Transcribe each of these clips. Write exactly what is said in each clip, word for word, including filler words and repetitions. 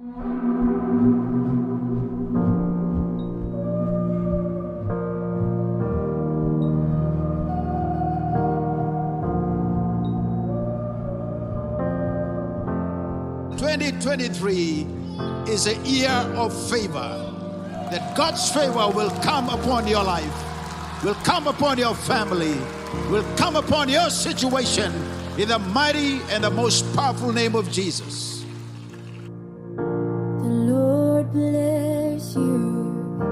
Twenty twenty-three is a year of favor. That God's favor will come upon your life, will come upon your family, will come upon your situation in the mighty and the most powerful name of Jesus. The Lord bless you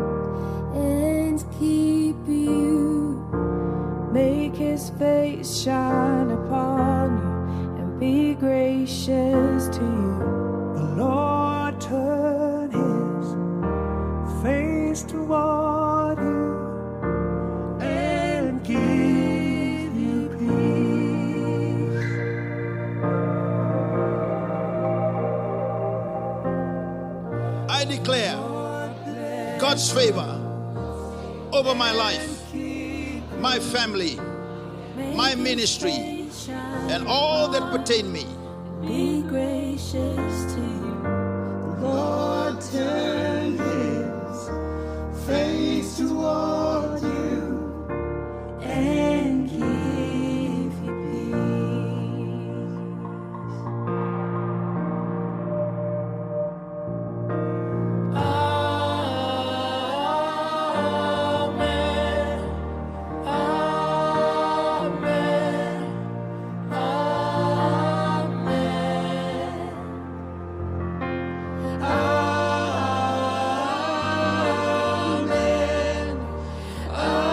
and keep you. Make his face shine upon you and be gracious to you. The Lord turn his face toward you and give you peace. I declare God's favor over my life, my family, my ministry, and all that pertain me. Be gracious to you. The Lord turn his face toward you and give you peace. Amen. Amen. Amen. Amen. Amen.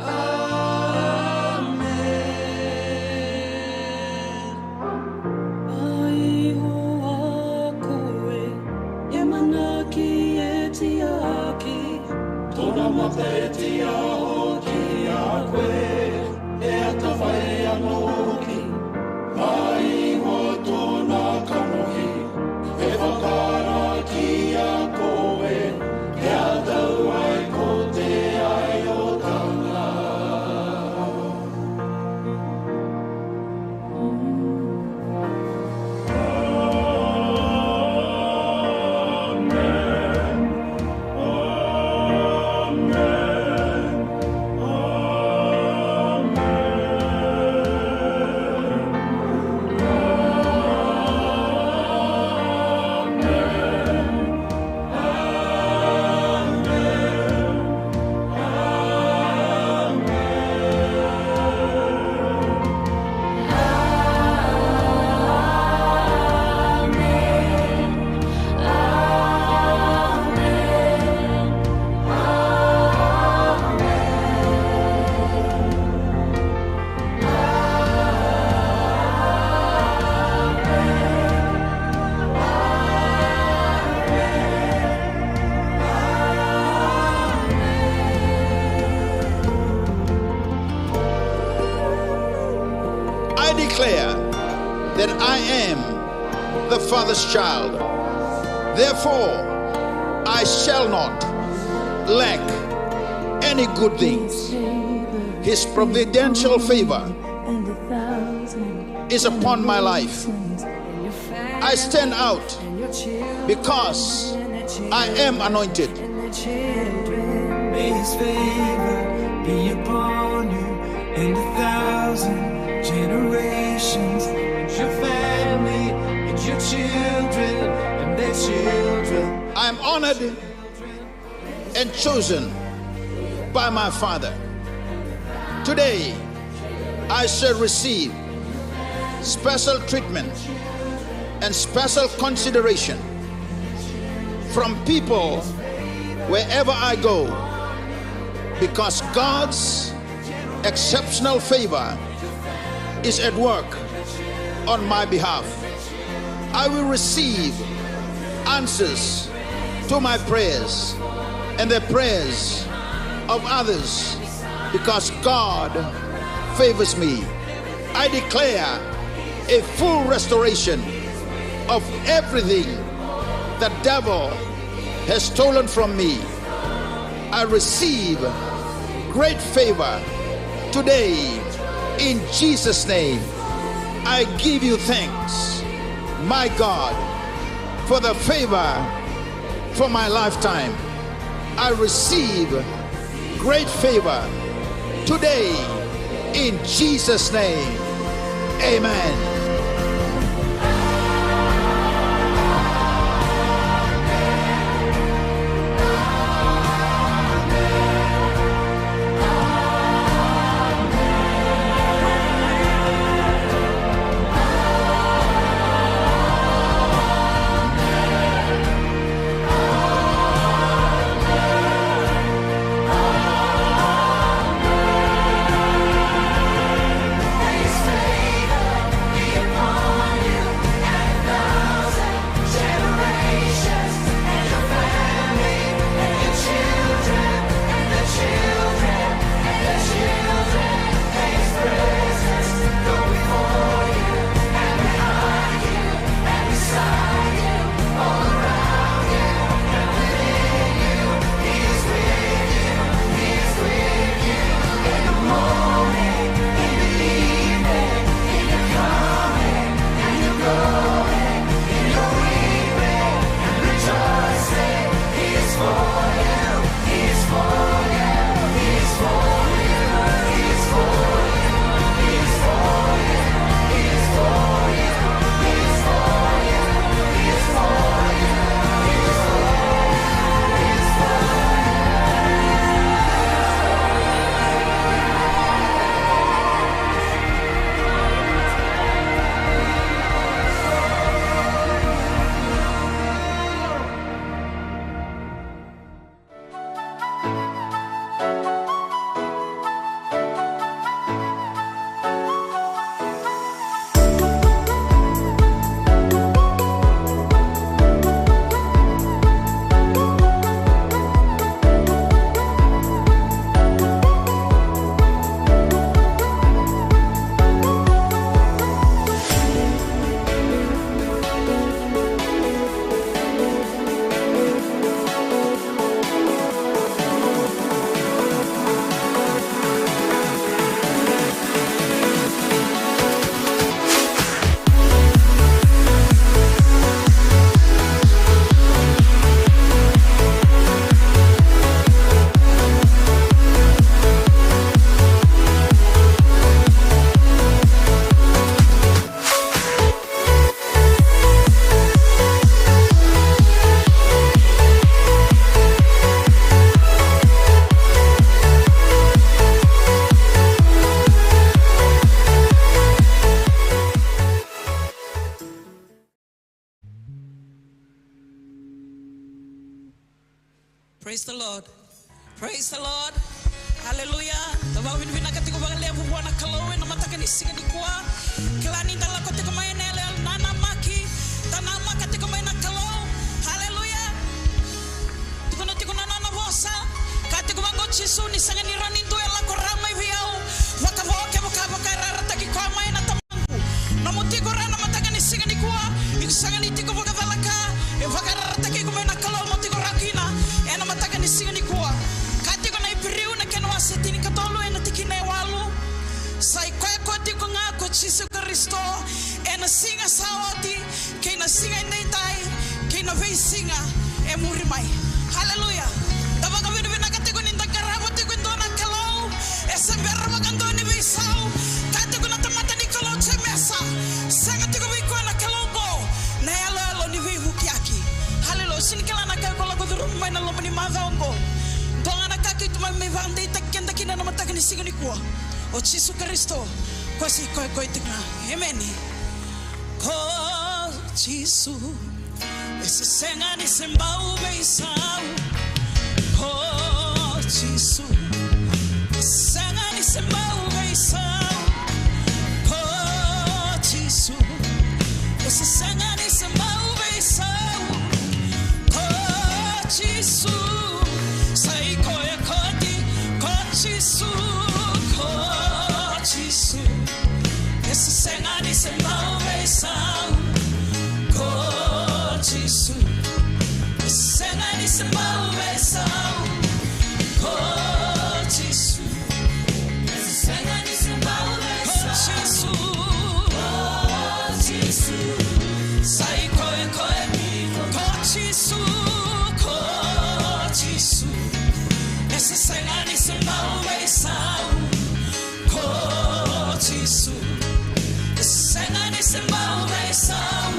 Amen. Mai ho a koe, e manaki e tiaki. Tona mata e tiaho ki a koe, e atavai a noki. Mai ho tona kamohi, e vakara ki a koe, e a tau ai ko te ai o tana. I declare that I am the Father's child. Therefore, I shall not lack any good things. His providential favor is upon my life. I stand out because I am anointed. May his favor be upon you and a thousand generations, and your family, and your children, and their children. I am honored and chosen by my Father. Today, I shall receive special treatment and special consideration from people wherever I go, because God's exceptional favor is at work on my behalf. I will receive answers to my prayers and the prayers of others, because God favors me. I declare a full restoration of everything the devil has stolen from me. I receive great favor today in Jesus' name. I give you thanks. My God, for the favor for my lifetime. I receive great favor today in Jesus' name. Amen. Praise the Lord. Praise the Lord. Hallelujah. Da vakavinavinaka tiko vakalevu vua na Kalou ena mataka ni siga nikua. Kila ni da lako tiko mai ena yaloyalo nanamaki, da namaka tiko mai na Kalou. Hallelujah. Tukuna tiko na nona vosa, ka tiko vaqo o Jisu, ni sega ni rawa ni dua e lako rawa mai vei au vakavo kevaka vakayadrayadrataki koya mai na Tamaqu. Nomu tiko rawa na mataka ni siga nikua, iko sega ni tiko vakacalaka, e vakayarayarataki iko mai na Kalou mo tiko rawa kina ena mataka ni siga nikua. Ka tiko na Iperiu na kena wase tinikatolu ena tikina e walu. Sa i koya koya tiko ga ko Jisu Karisito ena siga sa oti, kei na siga edaidai, kei na veisiga e muri mai. Haleluya. Da vakavinavinaka tiko ni da qarava tiko e dua na Kalou e se bera vakadua ni veisau. Kaya tiko na tamata ni Kalou Jemesa, sega tiko vei koya na Kalou oqo na yaloyalo ni veivukiyaki. Haleluya. Sega ni kila na ka iko lako curuma mai na loma ni macawa oqo. Dua ga na ka keitou mai vakadeitaki keda kina ena mataka ni siga nikua, o Jisu Karisito, ko se i koya koya tiko ga. Emeni. Ko Jisu, e se sega ni se bau veisau. Ko Jisu, e se sega ni se bau veisau. Ko Jisu, e se sega ni se bau veisau. Ko Jisu, sa i koya koya tiko, ko Jisu, ko Jisu. E se sega ni se bau veisau. Ko Jisu, e se sega ni se bau veisau. Ko Jisu, e se sega ni se bau se bau veisau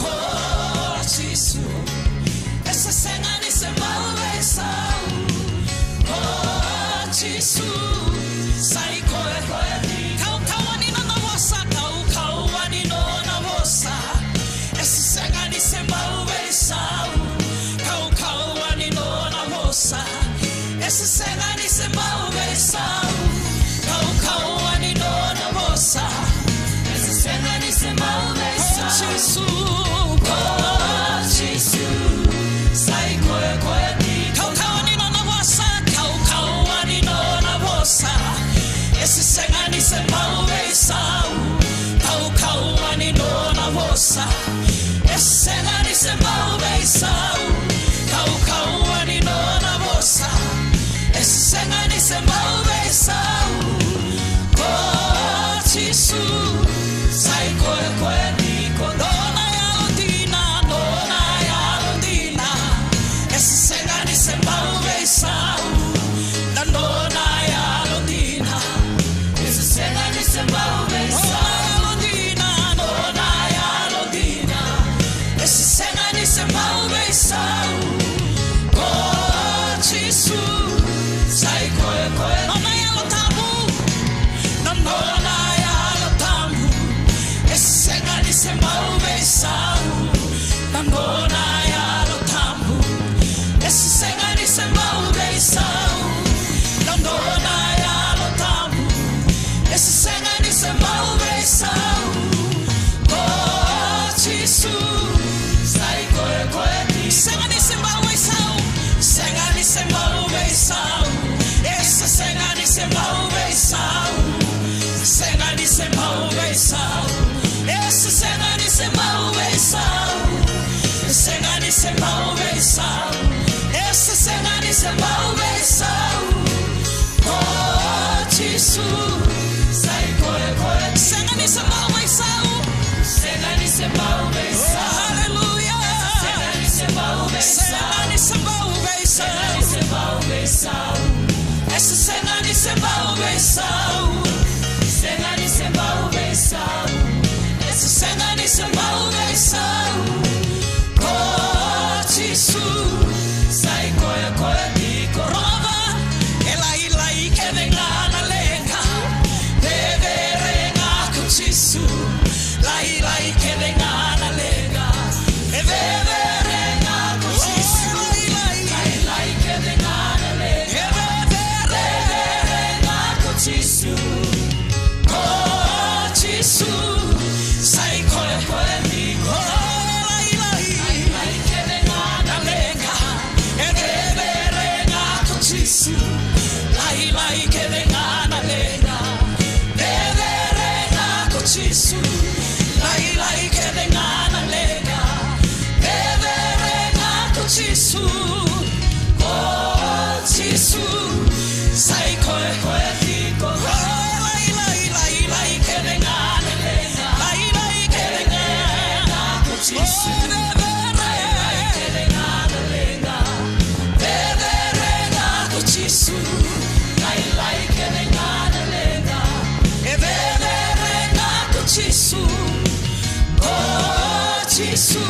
ko Jisu. E se sega ni se bau veisau ko Jisu. Sa i koya, koya ni kaukauwa ni nona vosa, kaukauwa ni nona vosa. E se sega ni se bau veisau, kaukauwa ni nona vosa. E se sega ni se bau veisau, kaukauwa ni nona vosa. E se sega ni se bau veisau. O Jisu, o Jisu. Sa i koya, koya ni kaukauwa ni nona vosa, kaukauwa ni nona vosa. E se sega ni se bau veisau, kaukauwa ni nona vosa. E se sega ni se bau veisau, kaukauwa ni nona vosa. E se sega ni se bau veisau ko Jisu. Sa i koya, koya ni ko nona yalodina, nona yalodina. E se sega ni se bau veisau na nona yalodina. E se sega ni se bau veisau. Nona yalodina, nona yalodina. E se sega ni se bau veisau ko Jisu. Sa i koya, koya nona Yalo Tabu, na nona Yalo Tabu. E se sega ni se bau veisau na nona Yalo Tabu. E se sega ni se bau veisau na nona Yalo Tabu. E se sega ni se bau veisau ko Jisu. Sa i koya, koya ni sega ni se bau veisau. Sega ni se bau veisau. E se sega ni se bau veisau. Sega ni se bau veisau. E se sega ni se bau veisau. Sega ni se bau veisau. E se sega ni se bau veisau ko Jisu. Sa i koya, koya ni sega ni se bau veisau. Sega ni se bau veisau. Aleluya. Sega ni se bau veisau. Sega ni se bau veisau. Sega ni se bau veisau. E se sega ni se bau veisau. Sega ni se bau veisau. E se sega ni se bau veisau ko Jisu. Sa i koya, koya ni ko rova e lailai kece ga na leqa. Vevere ga ko Jisu. Lailai kece ga na leqa. E vevere ga ko Jisu. Lailai, lailai kece ga na leqa. E vevere ga ko Jisu. Ko Jisu. Sa i koya, koya ni ko lailai. Lailai kece ga na leqa. E vevere ga ko Jisu. Lailai kece ga na leqa. Vevere ga ko Jisu. Lailai kece ga na leqa. Vevere ga ko Jisu. Ko Jisu. Sa i koya, koya ni ko lailai, lailai kece ga na leqa. Lailai kece ga ko Jisu. Vevere ga na leqa. Vevere ga ko Jisu. Lailai kece ga na leqa. E vevere ga ko Jisu. Ko Jisu.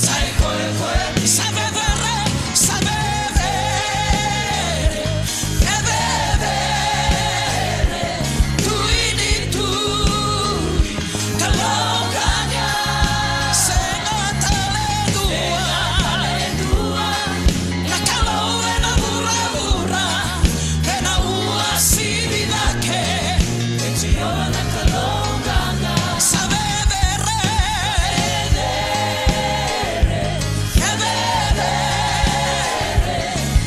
Sa i koya, koya ni sa vevere, sa vevere. E vevere. Tui ni tui. Kalou qaqa. Sega tale e dua. Sega tale e dua. Na Kalou ena vuravura. Ena uasivi cake. E Jiova na Kalou qaqa. Sa vevere. Vevere. Vevere.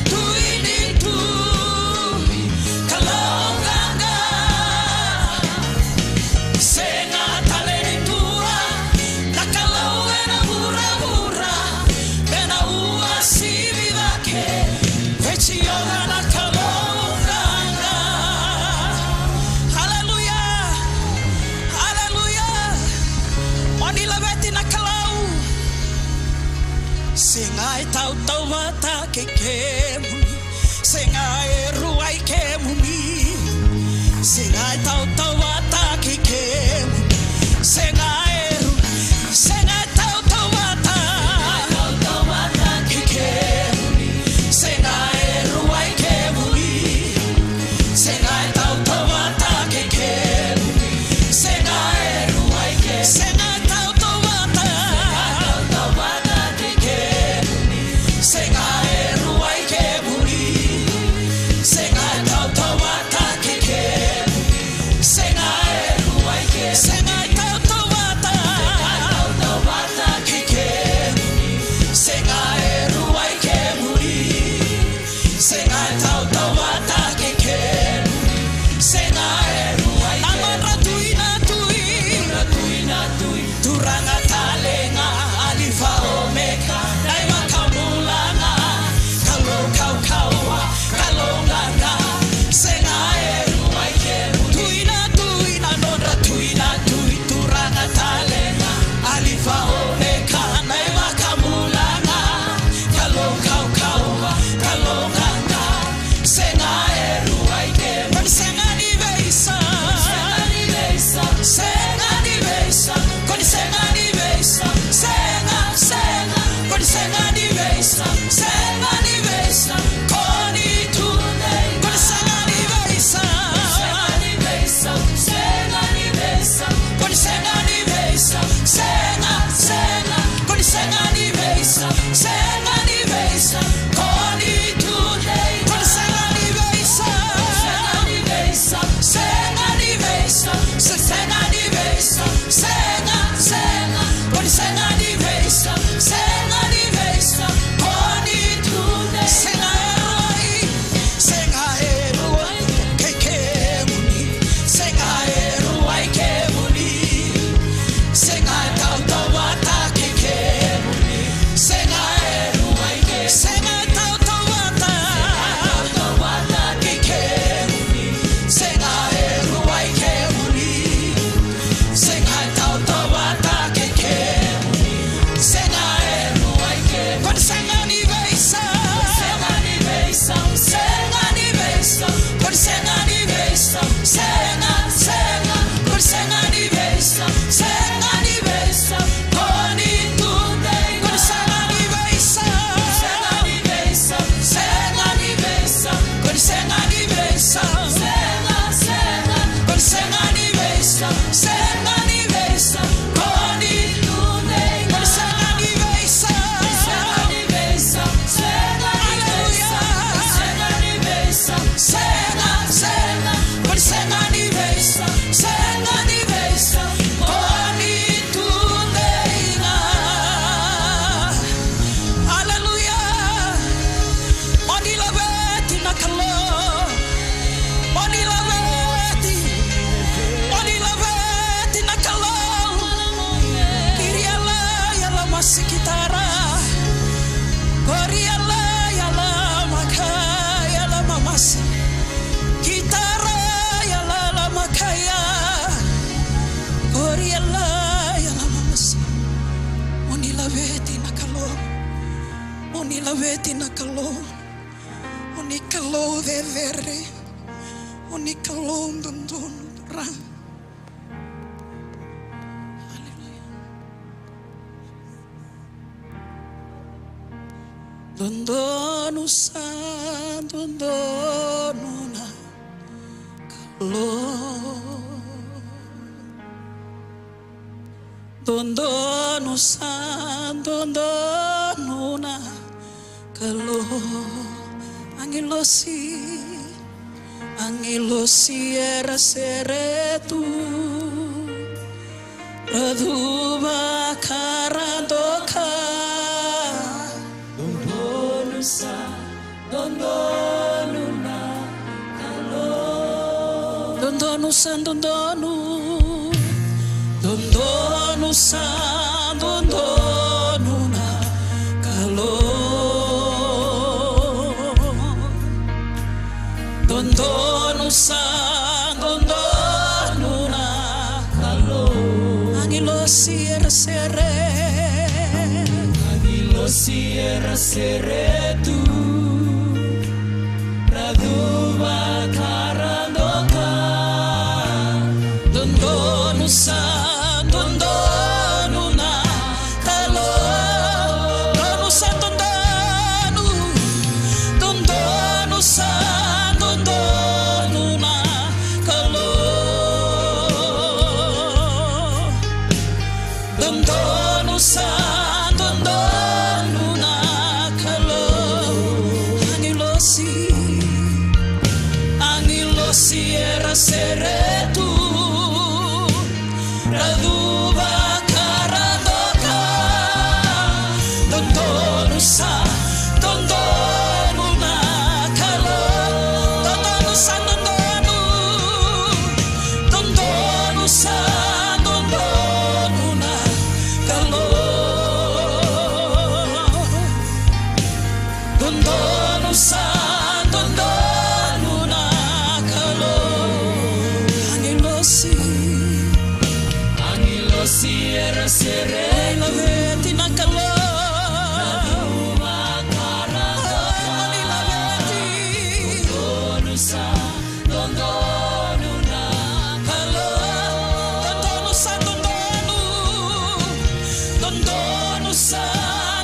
Tui ni tui, Kalou qaqa. Sega tale ni dua, na Kalou ena vuravura, ena uasivi cake, vei Jiova na Kalou qaqa. Aleluya. Aleluya. Mo ni laveti na Kalou. Sega e tautauvata kei kemuni. Sega e rua i kemuni. Sega e tautauvata kei kemuni. Se na Kalou. O ni Kalou cecere. O ni Kalou dodonu, Turaga. Aleluya. Dodonu sa, dodonu na Kalou. Dodonu sa, dodonu na Kalou. Agilosi, agilosi era sere tu, ra cuva ka ra doka. Dodonu sa, dodonu na Kalou. Dodonu sa, dodonu. Dodonu sa, dodonu na Kalou. Dodonu sa, dodonu na Kalou. Agilosi era sere. Agilosi era sere tu, ra cuva ka ra doka. Dodonu sa, dodonu na Kalou. Dodonu sa, dodonu. Dodonu sa, dodonu na Kalou. Dodonu sa, dodonu na Kalou. Agilosi, agilosi era sere tu, ra cuva ka ra doka. Dodonu sa, dodonu na Kalou. Dodonu sa, dodonu. Dodonu sa, dodonu na Kalou. Dodonu sa, dodonu na Kalou. Agilosi, agilosi era sere. Laveti na Kalou. Laveti. Dodonu sa, dodonu na Kalou. Dodonu sa, dodonu. Dodonu sa,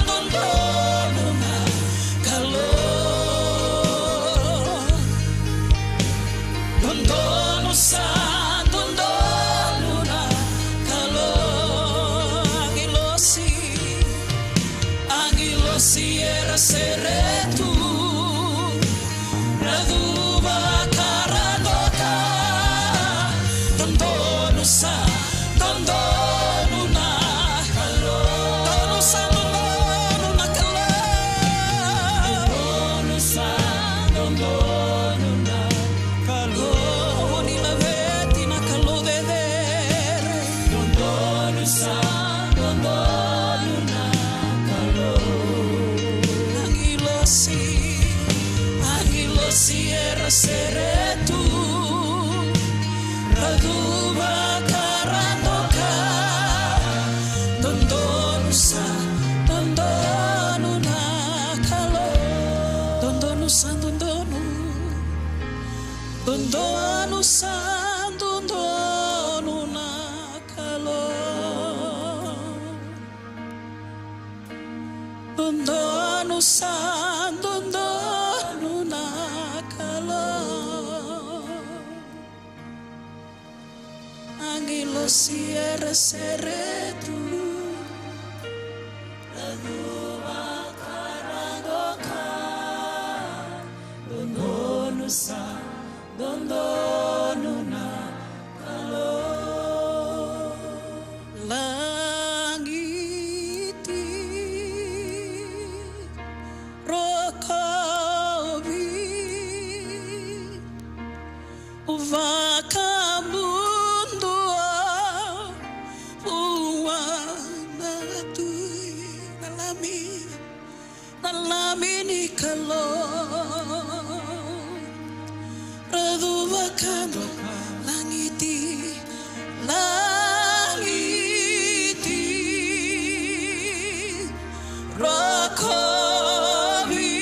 dodonu na Kalou. Dodonu sa, dodonu na Kalou. Agilosi, agilosi era sere tu, ra cuva ka ra doka. Dodonu sa, dodonu na Kalou. Dodonu sa, dodonu na Kalou. Dodonu sa, dodonu na Kalou. Ni laveti na Kalou cecere. Dodonu sa, dodonu na Kalou. Agilosi, agilosi era sere tu, ra cuva ka ra doka. Dodonu sa, dodonu na Kalou. Dodonu sa, dodonu. Dodonu sa, dodonu na Kalou. Dodonu sa, dodonu na Kalou. Agilosi era sere tu, ra cuva ka ra doka. Dodonu sa, dodonu na Kalou. Lagiti rokovi, vakamuduo vua na Tui. Na Lami, na Lami ni Kalou. Ra cuva ka doka. Lagiti, lagiti rokovi.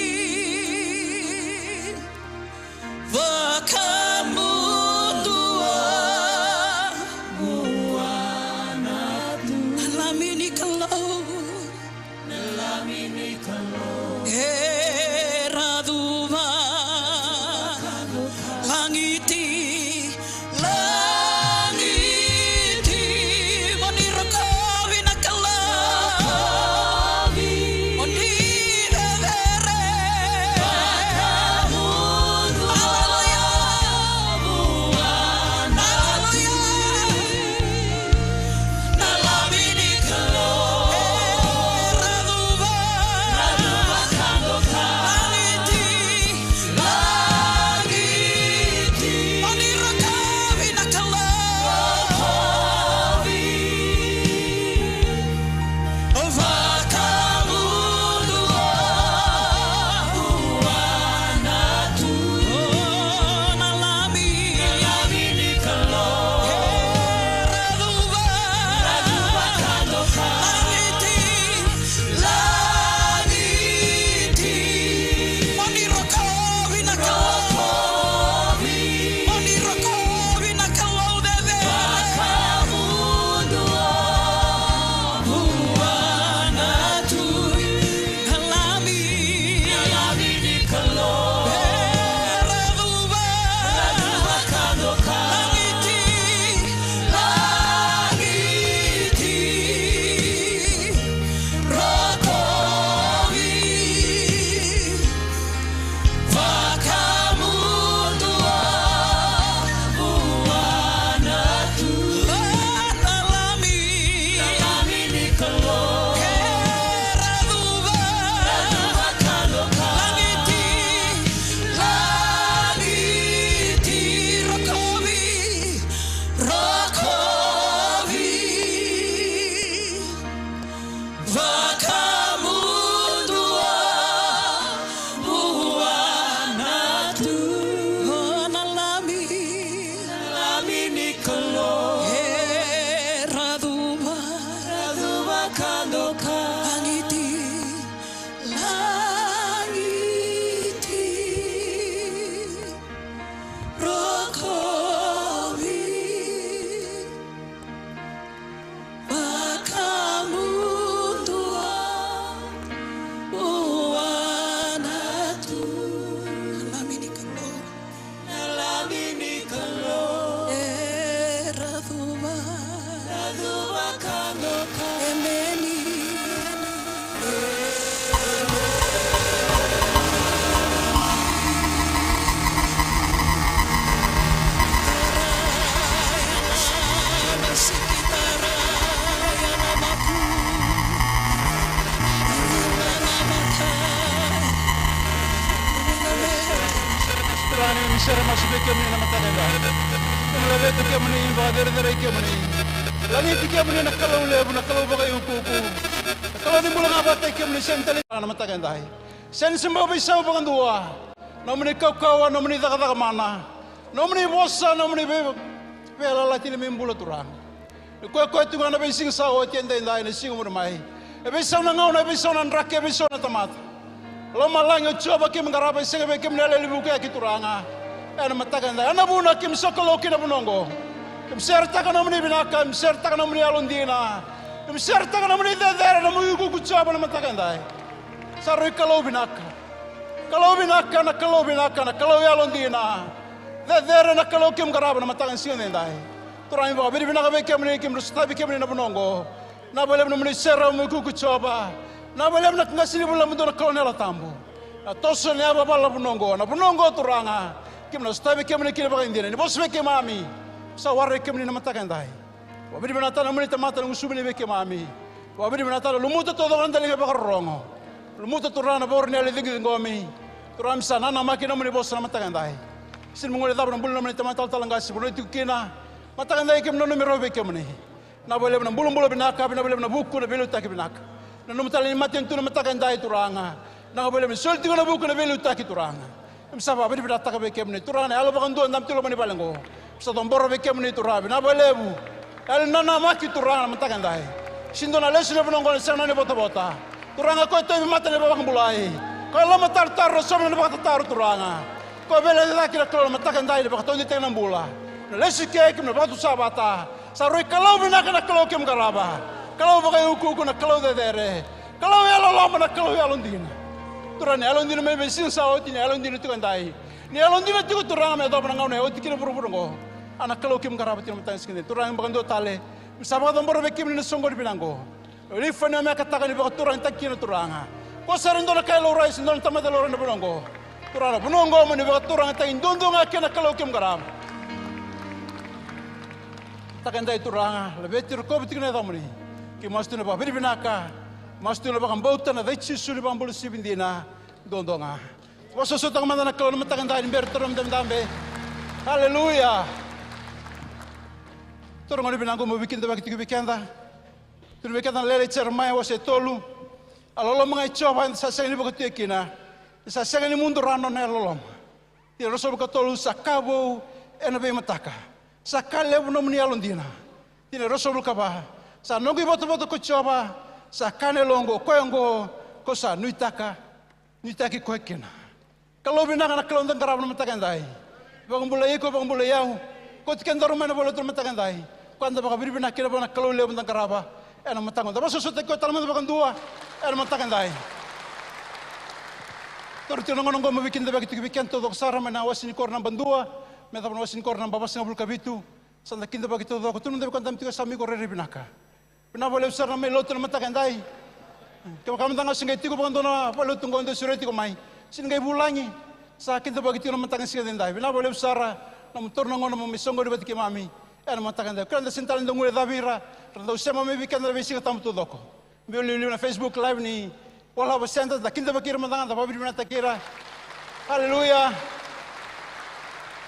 Turaga ni sere masu vei kemuni na mataka edai. Kemuni laveti kemuni, vakacerecerei kemuni. Lagiti kemuni na Kalou levu, na Kalou vakaiukuuku. Na Kalou ni bula ga vakataki kemuni, seni tale na mataka edai. Seni se bau veisau vakadua. Nomuni kaukauwa, nomuni cakacaka mana. Nomuni vosa, nomuni vei, veiyalayalati ni mai bula Turaga. E koya koya tu ga na veisiga sa oti, edaidai, na siga muri mai. E veisau na gauna, e veisau na draki, e veisau na tamata. Lomalagi o Jiova, keimami qarava, e sega vei kemuni na yalewa ni vukuyaki Turaga. Ena mataka edai, ena vuna keimami sokalou kina vanua oqo. Keimami seretaka nomuni vinaka, keimami seretaka nomuni yalodina. Keimami seretaka nomuni cecere, nomuni ukuuku Jiova na mataka edai. Sa rui Kalou vinaka. Kalou vinaka, na Kalou vinaka, na Kalou yalodina. Cecere na Kalou keimami qarava na mataka ni siga edai. Turaga, vakavinavinaka vei kemuni, keimami sotavi kemuni na vanua oqo. Vinaka vakalevu nomuni serau, nomuni ukuuku Jiova. Vinaka vakalevu na qasenivuli, na mudu, na Kalou na Yalo Tabu. Na toso ni yavavala na vanua oqo, na vanua oqo Turaga. Keimami na sotavi kemuni kina vakaidina. Ni vosa vei keimami. Sa waraki kemuni na mataka edai. Vakavinavinakataka na nomuni tamata na gusumuni vei keimami. Vakavinavinakataka na lumuta taucoko na daliga vakarorogo. Lumuta Turaga na vakarau ni yalo ni ciqociqomi. Turaga, keimami sa nanamaki nomuni vosa na mataka edai. Sega ni guilecava na bula ni nomuni tamata talatala qase, vanua e tiko kina. Mataka edai keimami nanumi rawa vei kemuni. Vinaka vakalevu na bulabula vinaka, vinaka vakalevu na vuku, na veiliutaki vinaka. Nanuma tale ni matanitu na mataka edai Turaga. Vinaka vakalevu ni soli tiko na vuku, na veiliutaki Turaga. Keimami sa vakavinavinakataka vei kemuni Turaga na yalo vakadua e dabe tu e loma ni vale oqo. Keimami sa cabora vei kemuni Turaga, vinaka vakalevu. Yalo ni nanamaki Turaga na mataka edai. Sega ni dua na lesu ni vanua oqo ni sega na nona ivotavota. Turaga, koya e tauvi mata na ivakabulai. Koya e lomatarotaro, sauma na nona vakatataro Turaga. Koya e veilecayaki na Kalou na mataka edai ni vakataudeitaki na bula. Na lesu i ke keimami na vakatusa vata. Sa rui Kalou vinaka na Kalou keimami qarava. Kalou vakaiukuuku, na Kalou cecere. Kalou yalololoma, na Kalou yalodina. Turaga, ni yalodina mai veisiga sa oti, ni yalodina tiko edai. Ni yalodina tiko Turaga me yacova na gauna e oti kina vuravura oqo. A na Kalou keimami qarava tiko na mataka ni siga edai. Turaga, vakadua tale. Keimami sa vakacabora vei kemuni na soqoni vinaka oqo. Levu ni o me kataka ni vakaturagitaki kina Turaga. Ko sara e dua na ka e laurai, se dua na tamata e laurai na vanua oqo. Turaga, na vanua oqo mo ni vakaturagitaki duadua ga kina na Kalou keimami qarava. Mataka edai Turaga, laveti, rokovi tiko na yacamuni. Keimami masu tu na vakavinavinaka, masu tu na vakabauta na yaca i Jisu na iVakabula sivia dina, duadua ga. Vakasosomitaka mada na Kalou na mataka edai ni bera ni taura na idabedabe. Aleluya. Taura na gauna vinaka oqo meu veikidavaki tiko vei keda. Tukuna vei keda na lele i Jeremaia wase tolu. A loloma ga i Jiova eda sa sega ni vakatuya kina. Ni sa sega ni mudu rawa na nona yalololoma. Tikina ruasagavulu ka tolu, sa ka vou ena veimataka. Sa ka levu nomuni yalodina. Tikina ruasagavulu ka va, sa noqu ivotavota ko Jiova, sa kaya na yaloqu, o koya oqo ko sa nuitaka, nuitaki koya kina. Kalou vinaka na Kalou da qarava na mataka edai. Vakabulai iko, vakabulai au. Kauti kedaru mai na valenilotu na mataka edai. Koya da vakavinavinaka kina vua na Kalou levu da qarava. Ena mataka oqo da vakasosomitaki koya tale mada vakadua. Ena mataka edai. Taura tiko na gauna oqo meu veikidavaki tiko vei keda taucoko sara mai na wase ni koro naba dua me yacova na wase ni koro naba vasagavulu ka vitu. Sa da kidavaki taucoko, tukuna vei koya dabe tiko e yasana, iko rairai vinaka. Vinaka vakalevu sara na mai lotu na mataka edai. Kevaka mada ga o se qai tiko vakadua na valenilotu oqo, dou sureti tiko mai. Sega ni qai vulagi. Sa kidavaki tiko na mataka ni siga edai. Vinaka vakalevu sara na nomu taura na gauna mo mai soqoni vata kei keimami ena mataka edai. Kerea da sega tale ni dau guilecavi ira, ra dau sema mai vei keda na veisiga tabu taucoko. Biu liuliu na Facebook Live ni World Harvest Centre, da kidavaki ira mada ga, da vakavinavinakataki ira. Aleluya.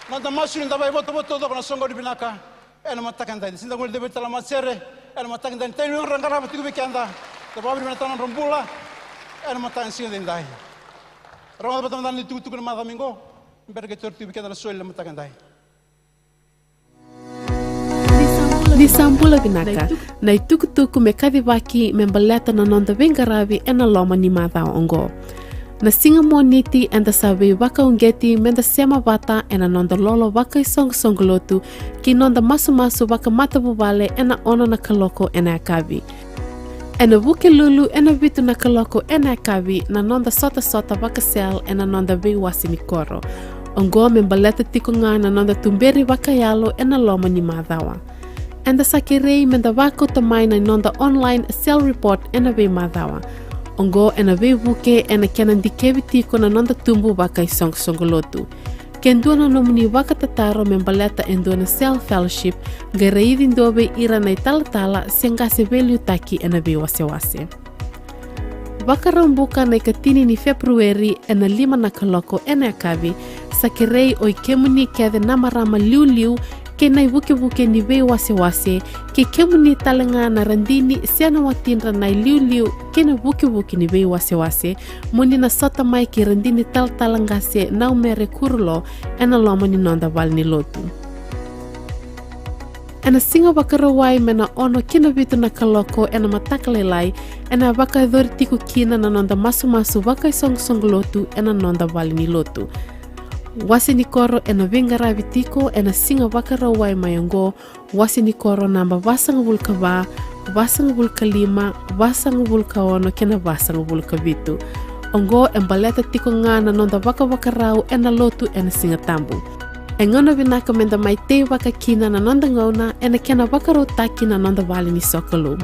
Noda masu ni da vakaivotavota taucoko na soqoni vinaka ena mataka edai. Sega ni da guilecavi ira tale na matasere ena mataka edai, ni tauri nodra qarava tiko vei keda. Da vakavinavinakataka na nodra bula ena mataka ni siga edai. Rogoca vata mada na itukutuku ni macawa mai qo. Bera qai tauri tiko vei keda na soli ena mataka edai. Ni sa bula vinaka, na itukutuku me kacivaki me baleta na noda veiqaravi ena loma ni macawa oqo. Na siga Moniti eda sa veivakauqeti meda sema vata ena noda lolo vakaisoqosoqo lotu kei noda masumasu vakamatavuvale ena ono na kaloko ena yakavi. Ena Vukelulu ena vitu na kaloko ena yakavi na noda sotasota vaka-cell ena noda veiwase ni koro. Oqo me baleta tiko ga na noda tuberi vakayalo ena loma ni macawa. Eda sa kerei meda vakauta mai na noda online cell report ena veimacawa. Oqo ena veivuke ena kena dikevi tiko na noda tubu vakaisoqosoqo lotu. Ke dua na nomuni vakatataro me baleta e dua na cell fellowship, qai raici dua vei ira na italatala se qase veiliutaki ena veiwasewase. Vakaraubuka na ikatini ni Feperueri ena lima na kaloko ena yakavi, sa kerei o ikemuni kece na marama liuliu kei na ivukevuke ni veiwasewase, kei kemuni tale ga na radini se na watidra na iliuliu kei na vukevuke ni veiwasewase, mo ni na sota mai kei radini talatala qase Naumere Kurulo ena loma ni noda vale ni lotu. Ena Siga Vakarauwai mai na ono ki na vitu na kaloko ena mataka lailai, ena vakayacori tiko kina na noda masumasu vakaisoqosoqo lotu ena noda vale ni lotu. Wase ni koro ena veiqaravi tiko ena Siga Vakarauwai mai oqo, wase ni koro naba vasagavulu ka va, vasagavulu ka lima, vasagavulu ka ono kei na vasagavulu ka vitu. Oqo e baleta tiko ga na noda vakavakarau ena lotu ena Siga Tabu. E gauna vinaka meda mai teivaka kina na noda gauna ena kena vakarautaki na noda vale ni sokalou.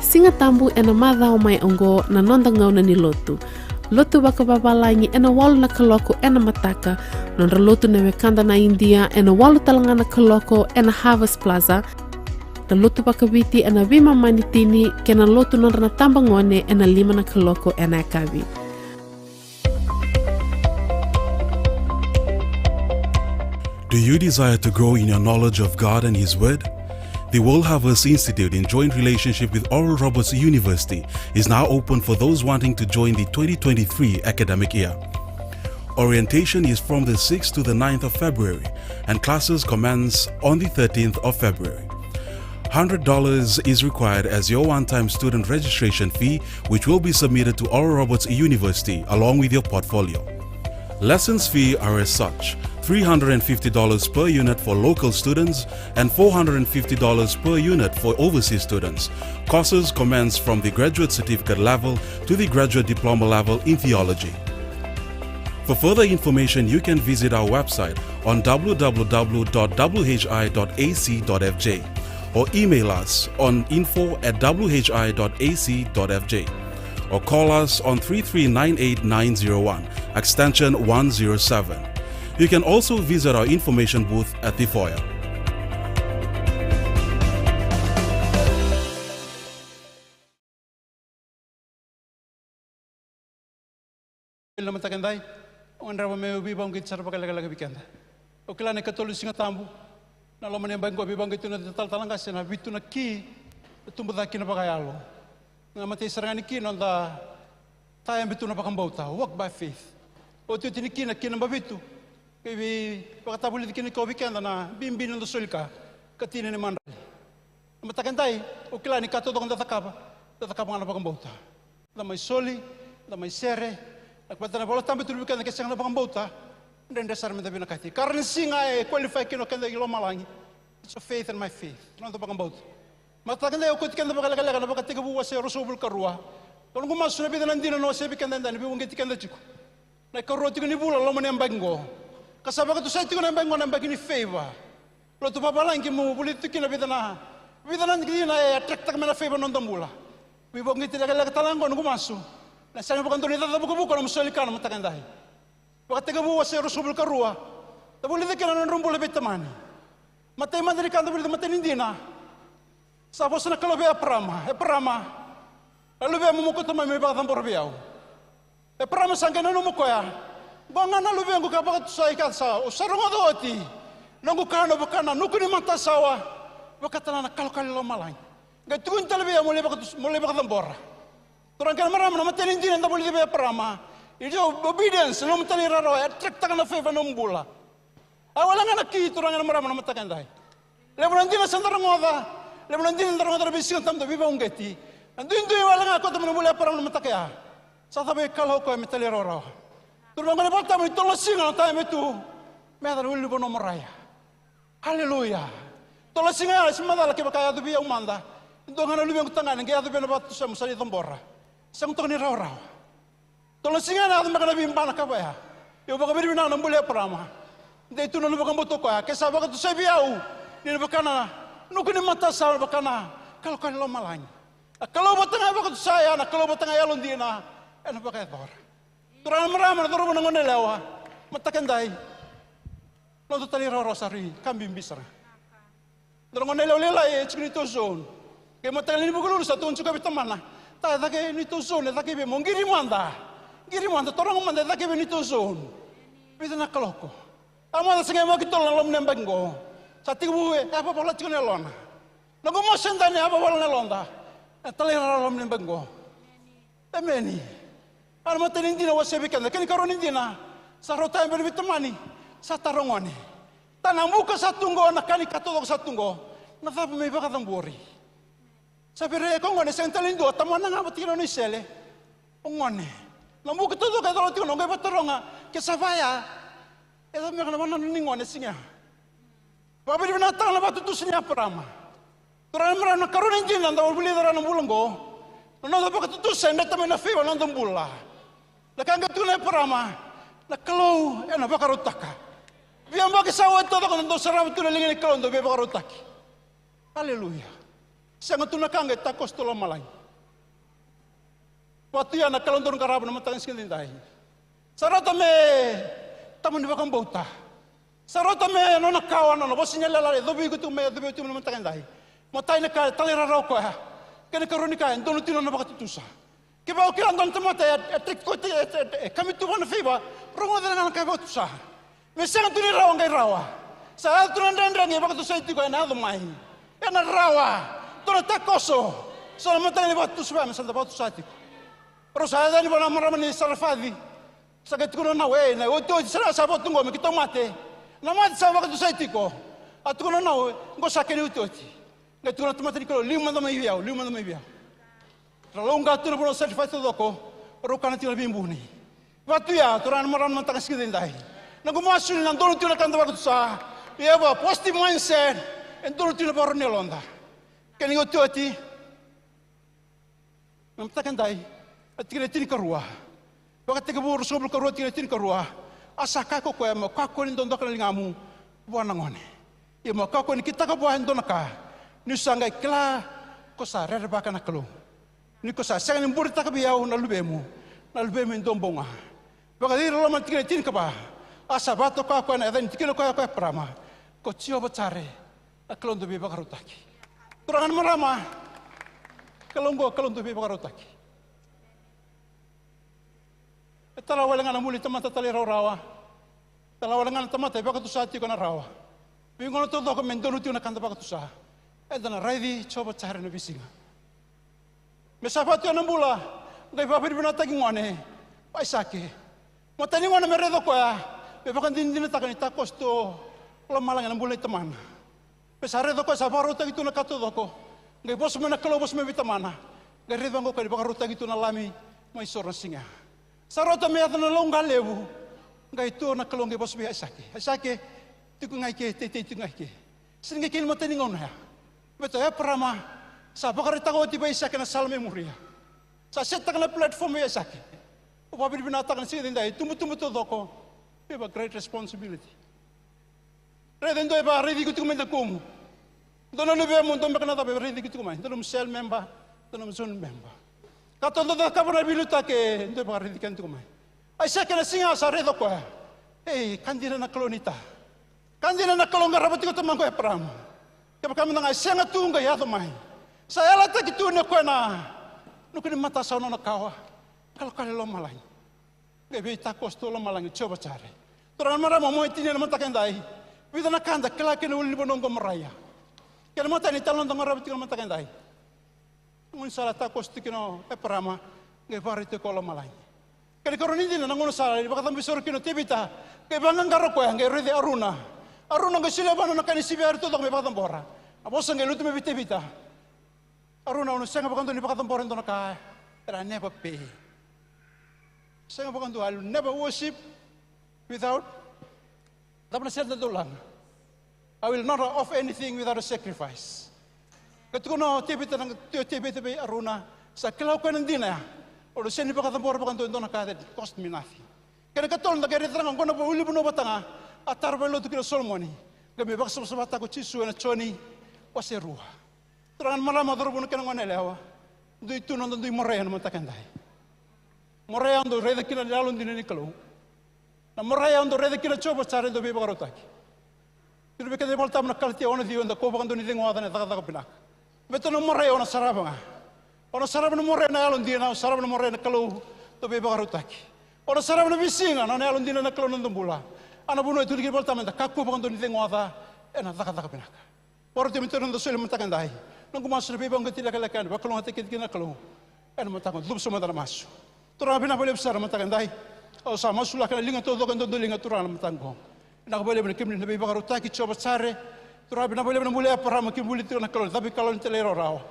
Siga Tabu ena macawa mai oqo na noda gauna ni lotu. Lotu vakavavalagi ena walu na kaloko ena mataka, nodra lotu na wekada na Idia ena walu tale ga na kaloko ena Harvest Plaza, na lotu vakaviti ena veimama ni tini, kei na lotu nodra na tabagone ena lima na kaloko ena yakavi. Do you desire to grow in your knowledge of God and His Word? The World Harvest Institute, in joint relationship with Oral Roberts University, is now open for those wanting to join the twenty twenty-three academic year. Orientation is from the sixth to the ninth of February, and classes commence on the thirteenth of February. Hundred dollars is required as your one-time student registration fee, which will be submitted to Oral Roberts University along with your portfolio. Lessons fee are as such: three hundred and fifty dollars per unit for local students and four hundred and fifty dollars per unit for overseas students. Courses commence from the graduate certificate level to the graduate diploma level in theology. For further information, you can visit our website on w w w dot w h i dot a c dot f j or email us on info at w h i dot a c dot f j or call us on three three nine eight nine zero one, extension one zero seven. You can also visit our information booth at the foyer. Ena mataka edai, au gadreva meu veivakauqeti sara vakalekaleka vei keda. Au kila na ikatolu ni Siga Tabu, na loma ni yabaki qo, veivakauqeti tu na talatala qase na vitu na ki e tubu cake kina vakayalo. Na imatai sara ga ni ki noda tayabe tu na vakabauta, walk by faith. Otioti ni ki na ki naba vitu, qai veivakatavulici kina o koya vei keda na bibi ni noda soli ka, ka tini ni madrali. Na mataka edai, au kila ni ka taucoko da cakava, da cakava ga na vakabauta. Da mai soli, da mai sere, na ka vata na Vola Tabu e tukuna vei keda, ke sega na vakabauta, dredre sara meda vinakati. Ka rawa ni siga e qualify kina o keda i lomalagi. It's your faith and my faith. Na noda vakabauta. Mataka edai au kauti keda vakalekaleka na Vakatekivu wase ruasagavulu ka rua. Ka noqu masu na vica na dina na wasea vei keda edai, na veivakauqeti keda tiko. Na ikarua tiko ni vula loma ni yabaki qo. Ka sa vakatusai tiko na yabaki qo na yabaki ni favor. Lotu vavalagi keimami vulica tiko kina vica na, vica na dina e attract-taka mai na favor na noda bula. Veivakauqeti lekaleka tale ga qo noqu masu. Na sega ni vakadua ni caca vukavuka na nomu soli ka na mataka edai. Vakatekivu wase ruasagavulu ka rua. Da vulica kina na nodra bula veitamani. Matai mada ni ka da vulica, matai ni dina. Sa vosa na Kalou vei Eparama, Eparama, na luvemu mo kauta mai me vakacabora vei au. Eparama sa qai nanuma o koya, qo ga na luvequ ka vakatusai ka sa, au sa rogoca oti. Noqu kana vaka na nuku ni matasawa, vaka tale ga na kalokalo i lomalagi. Qai tukuni tale vei au mo lai vakatus-, mo lai vakacabora. Turaga kei na marama, na matai ni dina da vulica vei Eparama. Ia obedience, nomu talairawarawa, e attract-taka na favor nomu bula. A wale ga na ki, turaga na marama, na mataka edai. Levu na dina sa da rogoca, levu na dina da rogoca na veisiga tabu da veivakauqeti. Na duidui wale ga koto mai na bula i Eparama na mataka ya. Sa cava e kalawa o koya me talairawarawa. Turaga, na Vola Tabu ni tolu na siga na tayabe tu me yaco na ulunivanua o Moraia. Aleluya. Tolu na siga ya, se macala kevaka yaco vei au mada. Dua ga na luvequ tagane, qai yaco vei na vakatusamu sa lai cabora. Sega toka ni rawarawa. Tolu na siga na yaco beka na veibana ka vaya. Io, vakavinavinaka na bula i Eparama. Dei tu na nomu vakabauta o koya, ke sa vakatusai vei au, Ni na vaka na nuku ni matasawa, na vaka na kalokalo ni lomalagi. Na Kalou vata ga e vakatusa ya, na Kalou vata ga e yalodina ena vakayacora. Turaga, marama, na cauravou, na goneyalewa, mataka edai, noda talairawarawa sa rui ka bibi sara. Noda goneyalewa lailai e tiko ni neutral zone. Kei mataka ni Vukelulu sa tukuna tiko vei tamana, ta, e cake neutral zone, e cake vei, mo qiri mada. Qiri mada, taroga mada, e cake vei neutral zone. Vica na kaloko. A mada sa qai yabaki tolu na loma ni yabaki qo. Sa tekivu e a vavala tiko na yalona. Noqu mosi e dua ni a vavala na yaloda. E talairawarawa loma ni yabaki qo. Emeni. A na imatai ni dina au wasea vei keda. Kena ikarua ni dina, sa rauta e bera vei tamani. Sa taro gone. Ta, na buka sa tu qo, na ka ni ka taucoko sa tu qo. Na cava me ivakacabori? Sa vei ira ko gone, sega tale ni dua, tamana ga vata kei na nona isele. O gone. Na buka taucoko e colo tiko, na qai vakataroga, ke sa vaya. E cava me ka na vanua ni gone, siga. Vakavinavinakataka na vakatutusa nei Eparama. Turaga, marama, na ikarua ni dina da vulica rawa na bula oqo. Na noda vakatutusa e dreta mai na favour na noda bula. Na ka qai tukuna o Eparama, na Kalou ena vakarautaka. Veiyabaki sa oti taucoko da dau sarava tu na liga ni Kalou, dau veivakarautaki. Aleluya. Sega tu na ka qai takoso tu lomalagi. Vatu ya na Kalou daru qarava na mataka ni siga edaidai. Sa rauta me tabu ni vakabauta. Sa rauta me nona kawa, nona vosa ni yalayala e covi iko tu, me covi iko tu na mataka edai. Matai na ka e talairawarawa o koya. Kena ikarua ni ka e donu tu na nona vakatutusa. Kevaka o kila dua na tamata e, e, e, e, e kami tu vua na favour, rogoca ga na ka e vakatusa. Me sega tu ni rawa, qai rawa. Sa yaco tu na dredre, qai vakatusai tiko, ena yaco mai. Ena rawa. Dua na takoso. Sa na mataka ni vakatusa vaya, me sa da vakatusa tiko. Rau sa yaco yani vua na marama ni Sarafaci. Sa qai tukuna o Nau, e, na iotioti sara sa vatu qo me keitou mate. Na mate sa vakatusai tiko. A tukuna o Nau, qo sa kena iotioti. Qai tukuna na tamata ni Kalou, liu mada mai vei au, liu mada mai vei au. Ra lauqa tu na vanua Sarefati taucoko, rau kana tiko na veibuni. Vatu ya, turaga, marama, na mataka ni siga edaidai. Noqu masu ni na donu tiko na ka da vakatusa. You have a positive mindset, e donu tiko na vakarau ni yaloda. Kena iotioti, na mataka edai, na tikina e tinikarua. Vakatekivu ruasagavulu ka rua, tikina e tinikarua. A sa kaya ko koya, mo kakua ni dodoka na ligamu vua na gone. Ia mo kakua ni kitaka vua e dua na ka, niu sa qai kila ko sa rerevaka na Kalou. Ni ko sa sega ni buretaka vei au na luvemu, na luvemu e dua bau ga. Vakacici loloma na tikina e tinikava. A sa vakatoka koya na yaca ni tikina koya ko Eparama, ko Jiova Jare, na Kalou dau veivakarautaki. Turaga, na marama, Kalou oqo, Kalou dau veivakarautaki. E tara wale ga na bula ni tamata talairawarawa. Tara wale ga na tamata e vakatusa tiko ena rawa. Veigauna taucoko me donu tiko na ka da vakatusa. Eda na raici Jiova Jare ena veisiga. Me sa vatu ena bula, qai vakavinavinakataki gone o Aisake. Matai ni gone me raica o koya, me vakadinadinataka ni takoso tu lomalagi ena bula ni tamana. Me sa raica o koya sa vakarautaki tu na ka taucoko. Qai vosa mai na Kalou, vosa mai vei tamana. Qai raica o koya ni vakarautaki tu na lami mai soro na siga. Sa rauta me yaco na lauqa levu. Qai tu na Kalou qai vosa vei Aisake. Aisake, tiko ga i ke, teitei tiko ga i ke. Sega ni kei na matai ni gauna ya. Baleta o Eparama sa vakaraitaka oti vei Aisake na sala me muria. Sa set taka na platform vei Aisake. Au vakavinavinakataka na siga edaidai, tubutubu taucoko. We have a great responsibility. Raica e dua e vakaraici iko tiko mai dakumu. Dua na luvemu, dua beka na cava e raici iko tiko mai. Dua nomu cell member, dua nomu zone member. Ka tou dau cakava na veiliutaki, e dua e vakaraici keda tiko mai. Aisake na siga sa raica o koya. Ei, ka dina na Kalou ni ta. Ka dina na Kalou qarava tiko tamaqu o Eparama. Kevaka mada ga e sega tu qai yaco mai. Sa yalataki tu ni o koya na nuku ni matasawa, nona kawa. Kalokalo e lomalagi. Qai veitakoso tu lomalagi, Jiova Jare. Turaga, marama, mo e tinia na mataka edai. Vica na ka da kila kina ulunivanua oqo, Moraia. Kena imatai ni talanoa da qarava tiko na mataka edai. Gaunisala e takoso tiko kina o Eparama, qai vakaraitaki koya o lomalagi. Kena ikarua ni dina, na gaunisala e vakacabo isoro kina o Tevita, qai vaqaqara o koya, qai raici Aruna. Aruna qai solia vua na nona ka ni siviyari taucoko me vakacabora. A vosa qai lutu mai vei Tevita. Aruna, au na sega vakadua ni vakacabora e dua na ka that I never pay. Sega vakadua, I will never worship without, cava na sere da dau laga? I will not offer anything without a sacrifice. Ka tukuna o Tevita, na, o Tevita vei Aruna, sa kila o koya na dina ya. Au na sega ni vakacabora vakadua e dua na ka that cost me nothing. Kena ikatolu, da qai raica ga oqo na ulunivanua vata ga a tara vakalotu kina o Solomoni. Qai mai vakasavasavataka ko Jisu ena Joni wase rua. Turaga na marama, cauravou, na kena gone yalewa, dui tu na noda dui Moraia ena mataka edai. Moraia au dau raica kina na yalodina ni Kalou. Na Moraia au dau raica kina Jiova Jire, e dau veivakarautaki. Tukuna vei keda na iVolatabu na Kalatia ono ciwa, eda kau vakadua ni cegu oca ena cakacaka vinaka. Baleta na Moraia o na sarava ga. O na sarava na Moraia na yalodina, o sarava na Moraia na Kalou dau veivakarautaki. O na sarava na veisiga na nona yalodina na Kalou na noda bula. A na vanua e tukuna kina na iVolatabu meda kakua vakadua ni cegu oca ena cakacaka vinaka. Vakarautaki me tara na noda soli mataka edai. Noqu masu na veivakauqeti lekaleka ena vakalougatataki keda kina na Kalou. Ena mataka, cuva sobu mada na masu. Turaga vinaka vakalevu sara mataka edai. Au sa masulaka na liga taucoko e dodoliga, Turaga, na mataka oqo. Vinaka vakalevu na kemuni na veivakarautaki, Jiova Jire. Turaga vinaka vakalevu na bula i Eparama, kemuni bula tiko na Kalou, na cava e kalawa ni talairawarawa.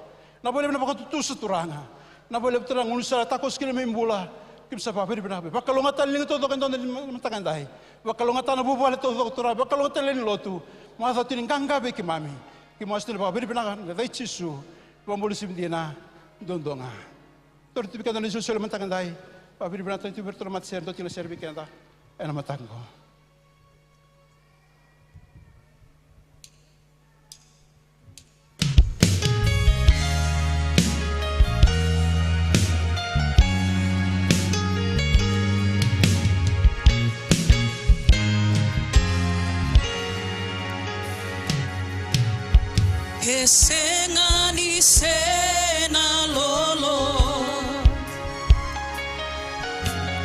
Vinaka vakalevu na vakatutusa, Turaga. Vinaka vakalevu, Turaga, gunu sala takoso kina mai bula. Keimami sa vakavinavinaka. Vakalougatataka na liga taucoko e dodoliga ena mataka edai. Vakalougatataka na vuvale taucoko, Turaga. Vakalougatataka na lewe ni lotu. Macawa tiko ni qaqa vei keimami. Keimami sa tu ni vakavinavinaka ena yaca i Jisu. Vakabula sivia dina duadua ga. Tauri tu vei keda na isolisoli mataka edai. Vakavinavinaka tale tu vei iratou na matasere, dou tiko na sere vei keda ena mataka oqo. Ke sega ni se na lolo,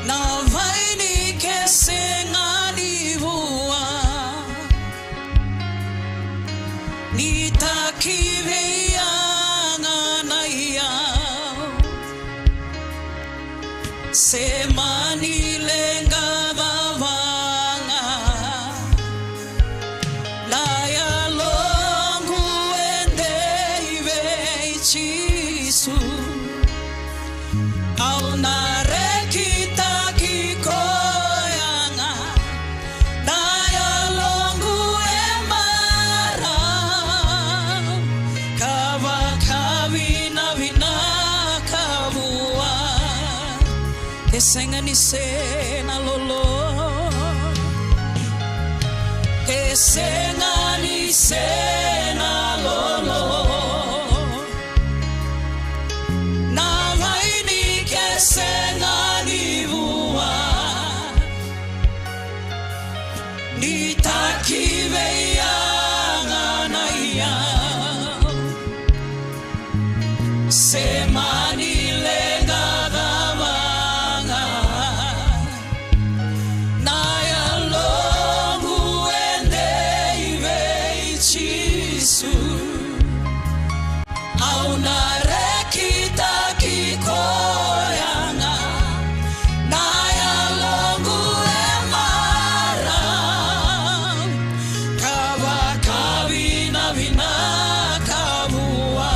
na vaini ke sega ni vua, ni taki vei yaga na iyau. Se mani leqa cava ga, na yaloqu e dei vei Jisu. Au na rekitaki koya ga, na yaloqu e marau, ka vakavinavinaka vua. Ke sega ni se na lolo, ke sega ni se na lolo, na vaini ke sega ni vua, ni taki vei yaga na iyau. Se mani leqa cava ga, na yaloqu e dei vei Jisu. Au na rekitaki koya ga, na yaloqu e marau, ka vakavinavinaka vua.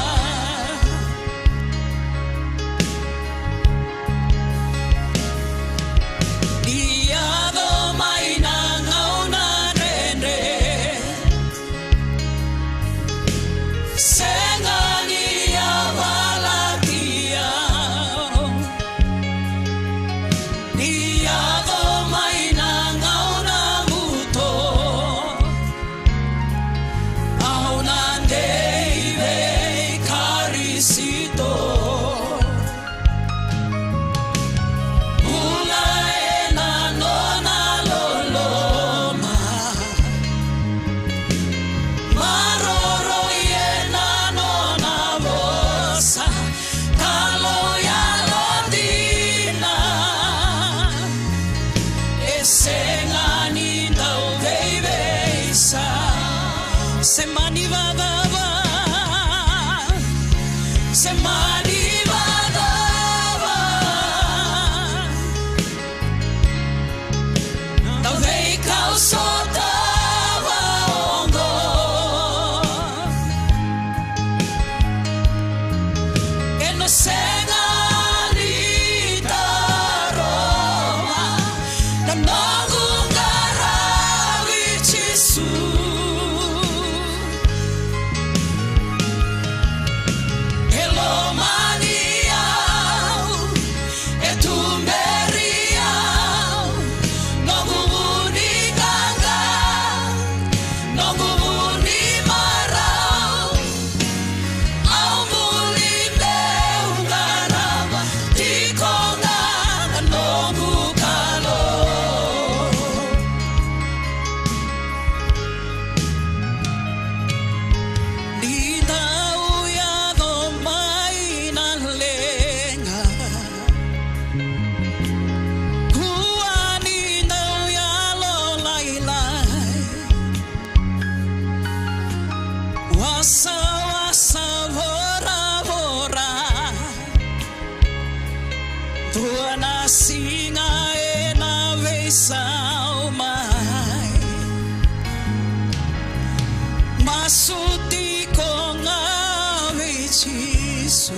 Jisu,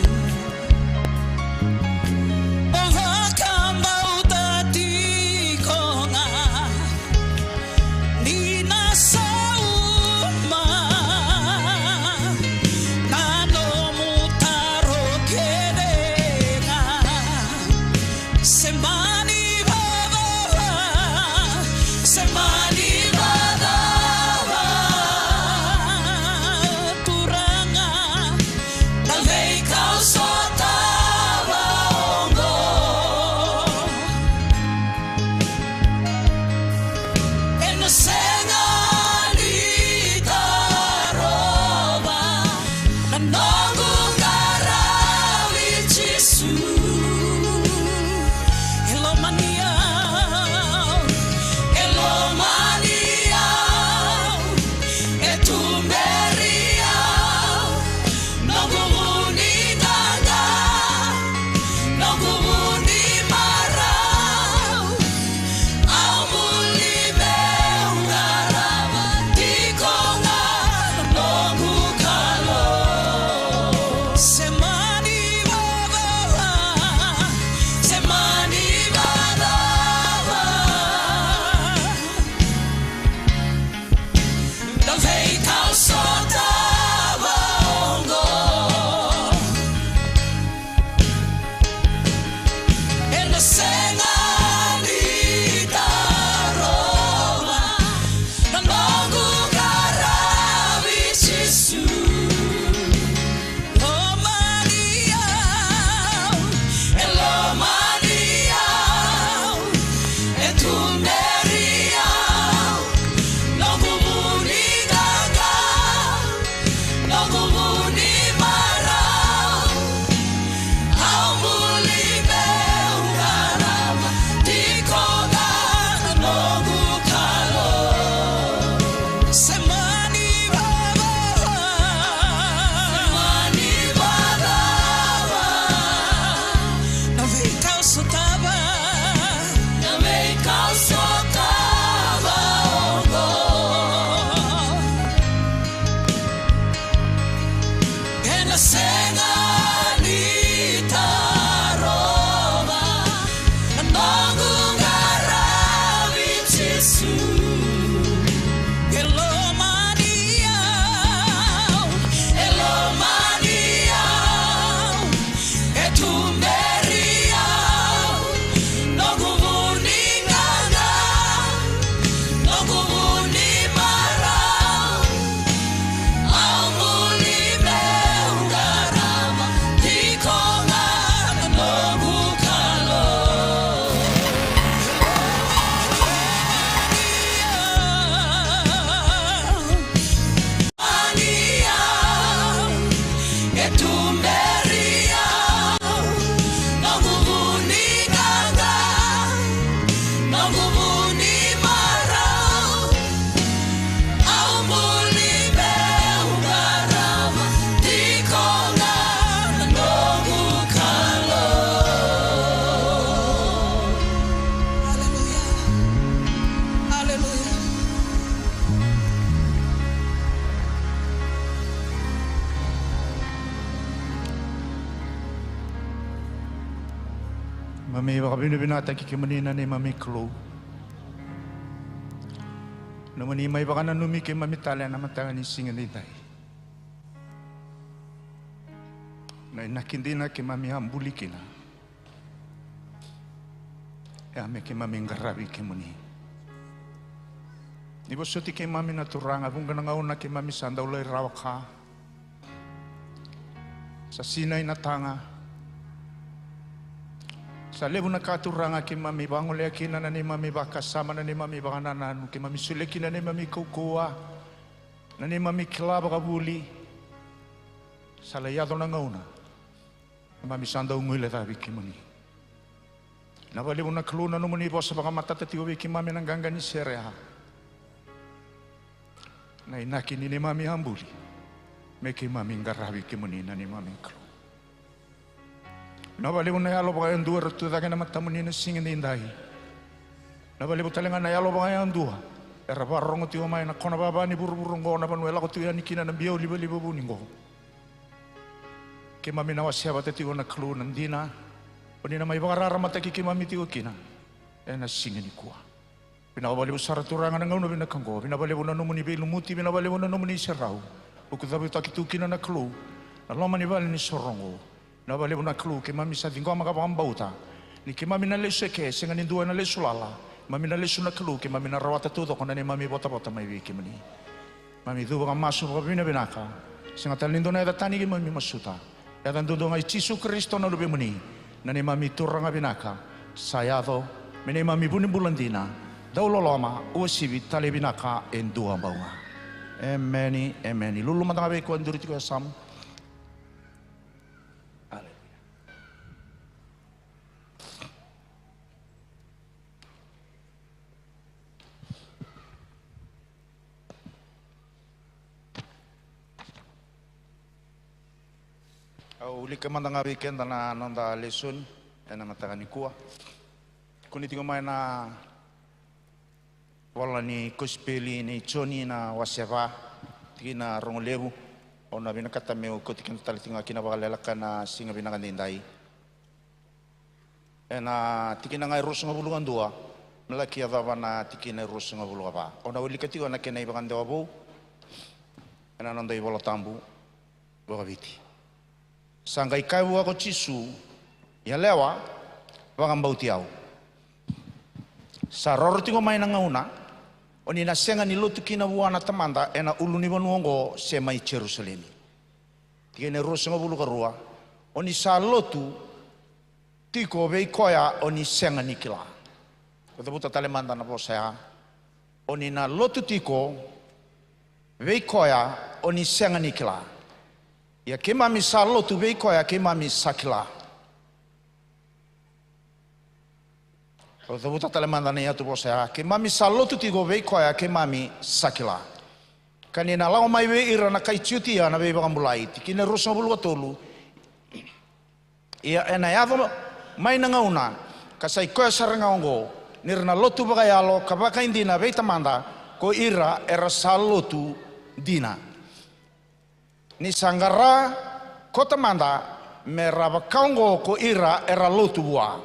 o vakabauta tiko ga ni na sauma na nomu taro kece ga. Se mani vacava, se mani vacava, Turaga, na veika au sotava oqo. Ena sega ni tarova na noqu qaravi Jisu. E lomani au, e lomani au, e tuberi au, noqu vu ni qaqa, noqu vu ni marau. Au buli meu qarava tiko ga na noqu Kalou. Se mani vacava, se mani vacava, na veika au sotava oqo. Ena sega ni tarova na noqu qaravi Jisu. Lomani au, e lomani au, e tuberi au, noqu vu ni qaqa, noqu vu ni marau. Au buli meu qarava tiko ga na noqu Kalou. Se mani vacava, se mani vacava, na veika au sotava, na veika au sotava oqo. Ena sega ni tarova na noqu qaravi Jisu. E lomani au, e lomani au, e tuberi au, noqu vu ni qaqa, noqu vu ni marau. Au buli meu qarava tiko ga na noqu Kalou. Ani au, e tuberi au, noqu vu ni qaqa, noqu vu ni marau. Au buli meu qarava tiko ga na noqu Kalou. Aleluya. Aleluya. Mami vakavinavinakataki kemuni na neimami Kalou. Nomuni mai vakananumi keimami tale ena mataka ni siga nidai. Na inaki dina keimami a buli kina. E a me keimami qaravi kemuni. Ni vosoti keimami na Turaga, vuqa na gauna keimami sa dau lai rawa ka. Sa sinai na taga. Sa levu na ka Turaga keimami vagolea kina na neimami vakasama, na neimami vakanananu, keimami solia kina na neimami kaukauwa, na neimami kila vakavuli. Sa lai yaco na gauna keimami sa dau guilecavi kemuni. Na vakalevu na Kalou na nomuni vosa vakamatata tiko vei keimami na qaqa ni sere ya. Na inaki ni neimami a buli me keimami qaravi kemuni na neimami Kalou. Na vakalevu na yalo vakayadua era tu cake na matamuni na siga nidai. Na vakalevu tale ga na yalo vakayadua era vakarorogo tiko mai na kona vava ni vuravura oqo, na vanua e lako tiko yani kina na biau livaliva vuni oqo. Keimami na wasea vata tiko na Kalou na dina o ni na mai vakararamataki keimami tiko kina ena siga nikua. Vinaka vakalevu sara Turaga na gauna vinaka oqo. Vinaka vakalevu na nomuni veilumuti, vinaka vakalevu na nomuni serau. O ni cavuta tu kina na Kalou na loma ni vale ni soro oqo. Vinaka vakalevu na Kalou, keimami sa ciqoma ka vakabauta ni keimami na lesu eke, sega ni dua ena lesu lala. Keimami na lesu na Kalou, keimami na rawata taucoko na neimami votavota mai vei kemuni. Keimami cuva ka masu vakavinavinaka. Sega tale ni dua na yaca tani keimami masuta. Yaca duadua ga i Jisu Karisito na Luvemuni, na neimami Turaga vinaka. Sa yaco me neimami vu ni bula dina. Dau loloma, uasivi, tale vinaka e dua bau ga. Emeni, emeni. Lululu mada ga vei koya e duri tiko e yasamu. Aleluya. Au wilika mada ga vei keda na noda lesoni ena mataka nikua. Kune tiko mai na vola ni kosipeli nei Joni na wase va, tikina rogo levu. Au na vinakata meu kauti keda tale tiko ga kina vakaleleka ena siga vinaka edaidai. Ena tikina ga e ruasagavulu ka dua me laki yacova na tikina e ruasagavulu ka va. Au na wilika tiko ena kena ivakadewa vou ena noda iVola Tabu vakaviti. Sa qai kaya vua ko Jisu, "Yalewa, vakabauti au. Sa roro tiko mai na gauna o ni na sega ni lotu kina vua na Tamada ena ulunivanua oqo se mai Jerusalemi." Tikina e ruasagavulu ka rua, "O ni sa lotu tiko vei koya o ni sega ni kila." Au cavuta tale mada na vosa ya. "O ni na lotu tiko vei koya o ni sega ni kila. Ia keimami sa lotu vei koya keimami sa kila." Au cavuta tale mada na iyatuvosa ya. "Keimami sa lotu tiko vei koya keimami sa kila. Ka ni na lako mai vei ira na kai Jutia na veivakabulai." Tikina e ruasagavulu ka tolu. "Ia ena yaco mai na gauna, ka sa i koya sara ga oqo, ni ra na lotu vakayalo ka vakaidina vei Tamada ko ira era sa lotu dina. Ni sa qara ko Tamada me ra vakaoqo ko ira era lotu vua."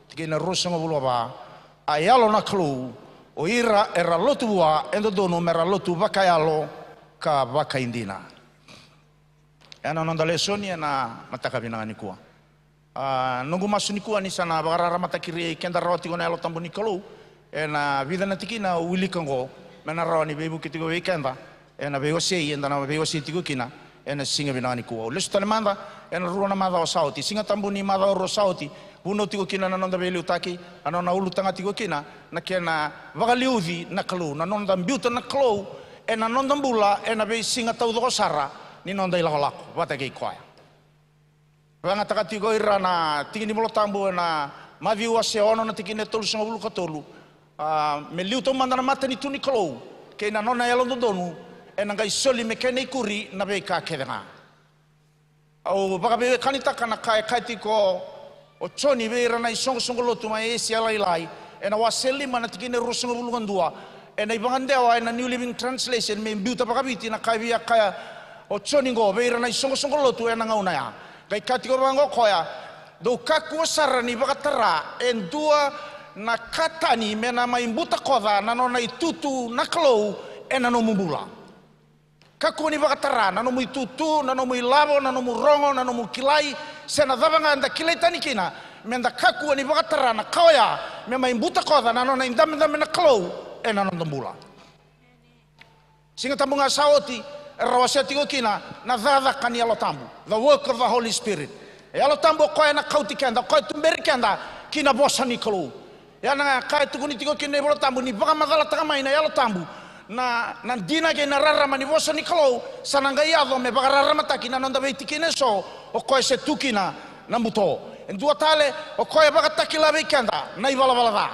Tikina e ruasagavulu ka va. "A yalo na Kalou, o ira era lotu vua e dodonu me ra lotu vakayalo ka vakaidina." Ena noda lesoni ena mataka vinaka nikua. A, noqu masu nikua ni sa na vakararamataki ira keda rawa tiko na Yalo Tabu ni Kalou ena vica na tikina au wilika oqo, me na rawa ni veivuke tiko vei keda ena veiwasei eda na veiwasei tiko kina ena siga vinaka nikua. Au lesu tale mada ena rua na macawa sa oti, Siga Tabu ni macawa rua sa oti, vunau tiko kina na noda veiliutaki, a nona ulutaga tiko kina na kena vakaliuci na Kalou, na noda biuta na Kalou ena noda bula ena veisiga taucoko sara ni noda ilakolako vata kei koya. Vakayagataka tiko ira na tiki ni Vola Tabu ena Maciu wase ono na tikina e tolusagavulu ka tolu. A, me liu taumada na matanitu ni Kalou kei na nona yalododonu, ena qai soli me kena ikuri na veika kece ga. Au vakaveiwekanitaka na ka e kaya tiko o Joni vei ira na isoqosoqo lotu mai Esia Lailai, ena wase lima na tikina e ruasagavulu ka dua, ena ivakadewa ena New Living Translation, me biuta vakaviti na ka e via kaya o Joni oqo vei ira na isoqosoqo lotu ena gauna ya. Qai kaya tiko vaqo o koya, "Dou kakua sara ni vakatara e dua na ka tani me na mai butakoca na nona itutu na Kalou ena nomu bula." Kakua ni vakatara na nomu itutu, na nomu ilavo, na nomu rogo, na nomu kilai, se na cava ga eda kilai tani kina, me da kakua ni vakatara na ka oya me mai butakoca na nona idabedabe na Kalou ena noda bula. Siga Tabu ga sa oti era wasea tiko kina na cakacaka ni Yalo Tabu, the work of the Holy Spirit. E Yalo Tabu o koya ena kauti keda, o koya e tuberi keda ki na vosa ni Kalou. Ia na ka e tukuni tiko kina na iVola Tabu, ni vakamacalataka mai na Yalo Tabu na, na dina kei na rarama ni vosa ni Kalou, sa na qai yaco me vakararamataki na noda veitikina eso, o koya se tu kina na buto. E dua tale, o koya e vakatakila vei keda na ivalavala ca.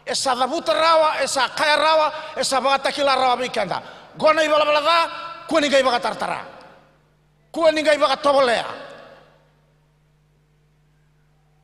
E sa cavuta rawa, e sa kaya rawa, e sa vakatakila rawa vei keda. Qo na ivalavala ca, kua ni qai vakataratara. Kua ni qai vakatovolea.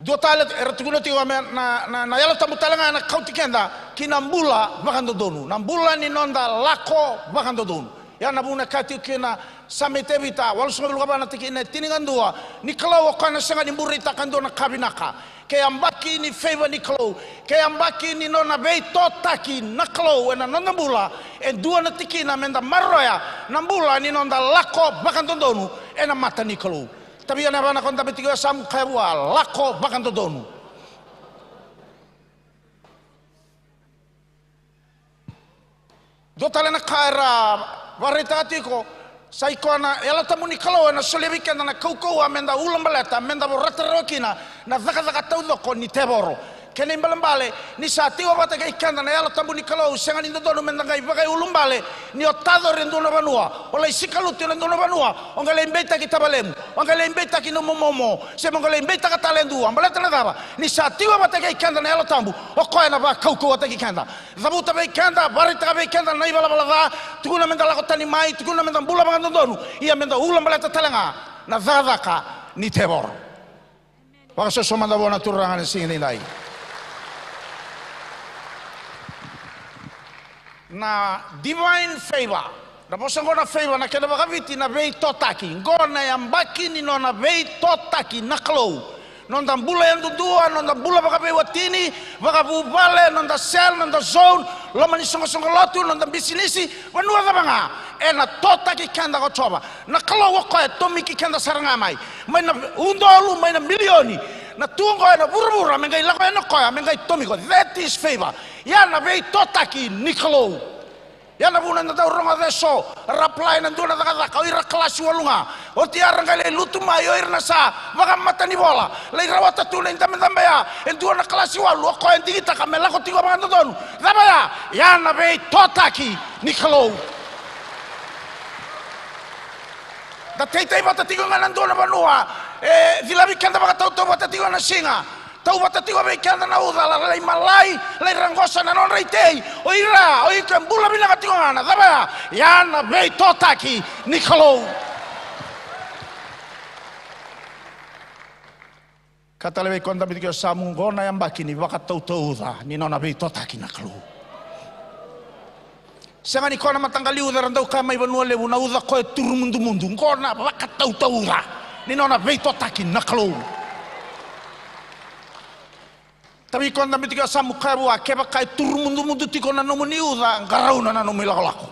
Dua tale era tukuna tiko me na, na, na Yalo Tabu tale ga ena kauti keda ki na bula vakadodonu, na bula ni noda lako vakadodonu. Ia na vuna e kaya tiko kina Same i Tevita walusagavulu ka va na tikina e tinikadua. Ni Kalou o koya na sega ni bureitaka e dua na ka vinaka. Ke yabaki ni feiva ni Kalou, ke yabaki ni nona veitotaki na Kalou ena noda bula, e dua na tikina meda maroroya na bula ni noda lako vakadodonu ena mata ni Kalou. Tavia na yavana ko dabe tiko e yasamu, kaya vua, lako vakadodonu. Dua tale na ka era vakaraitaka tiko, sa i koya na Yalo Tabu ni Kalou ena solia vei keda na kaukauwa meda ulabaleta, meda vorata rawa kina na cakacaka taucoko ni tevoro. Kena ibalebale, ni sa tiko vata kei keda na Yalo Tabu ni Kalou, sega ni dodonu meda qai vakaiulubale. Ni o tacori e dua na vanua, o lai sikalutu ena dua na vanua, o qai lai beitaki tavalemu, o qai lai beitaki nomu momo, se mo qai lai beitaka tale e dua. Baleta na cava? Ni sa tiko vata kei keda na Yalo Tabu, o koya na vakaukauwataki keda. Cavuta vei keda, vakaraitaka vei keda na ivalavala ca, tukuna meda lako tani mai, tukuna meda bula vakadodonu, ia meda ulabaleta tale ga na cakacaka ni tevoro. Vakasoso mada vua na Turaga na siga edaidai. Na divine favor. Na vosa oqo na favor, na kena vakaviti na veitotaki. Oqo na yabaki ni nona veitotaki na Kalou. Noda bula yadudua, noda bula vakaveiwatini, vakavuvale, noda cell, noda zone, loma ni soqosoqo lotu, noda bisinisi, vanua cava ga. Ena totaki keda ko Jiova. Na Kalou o koya e tomiki keda sara ga mai. Mai na udolu, mai na milioni. Na tu oqo ena vuravura, me qai lako yani o koya, me qai tomiko. That is favor. Ia na veitotaki ni Kalou. Ia na vuna eda dau rogoca eso ra apply ena dua na cakacaka, o ira kalasi walu ga. Oti ya ra qai lai lutu mai o ira na sa vakamatanivola, lai rawata tu na idabedabe ya e dua na kalasi walu, o koya e digitaka me lako tiko vakadodonu. Cava ya? Ya na veitotaki ni Kalou. Da teitei vata tiko ga na dua na vanua e cilavi keda vakatautauvata tiko na siga. Tauvata tiko vei keda na uca, la lai malai, lai raqosa na nodra itei. O ira, o iko e bula vinaka tiko ga, na cava ya? Ya na veitotaki ni Kalou. Ka tale vei koya dabe tiko e yasamu, oqo na yabaki ni vakatautauca ni nona veitotaki na Kalou. Sega ni koya na mataqali uca era dau kaya mai Vanua Levu, na uca koya e turumudumudu. Oqo na vakatautauca ni nona veitotaki na Kalou. Tavi koya dabe tiko e yasamu, kaya vua, kevaka e turumudumudu tiko na nomuni uca, qarauna na nomu ilakolako.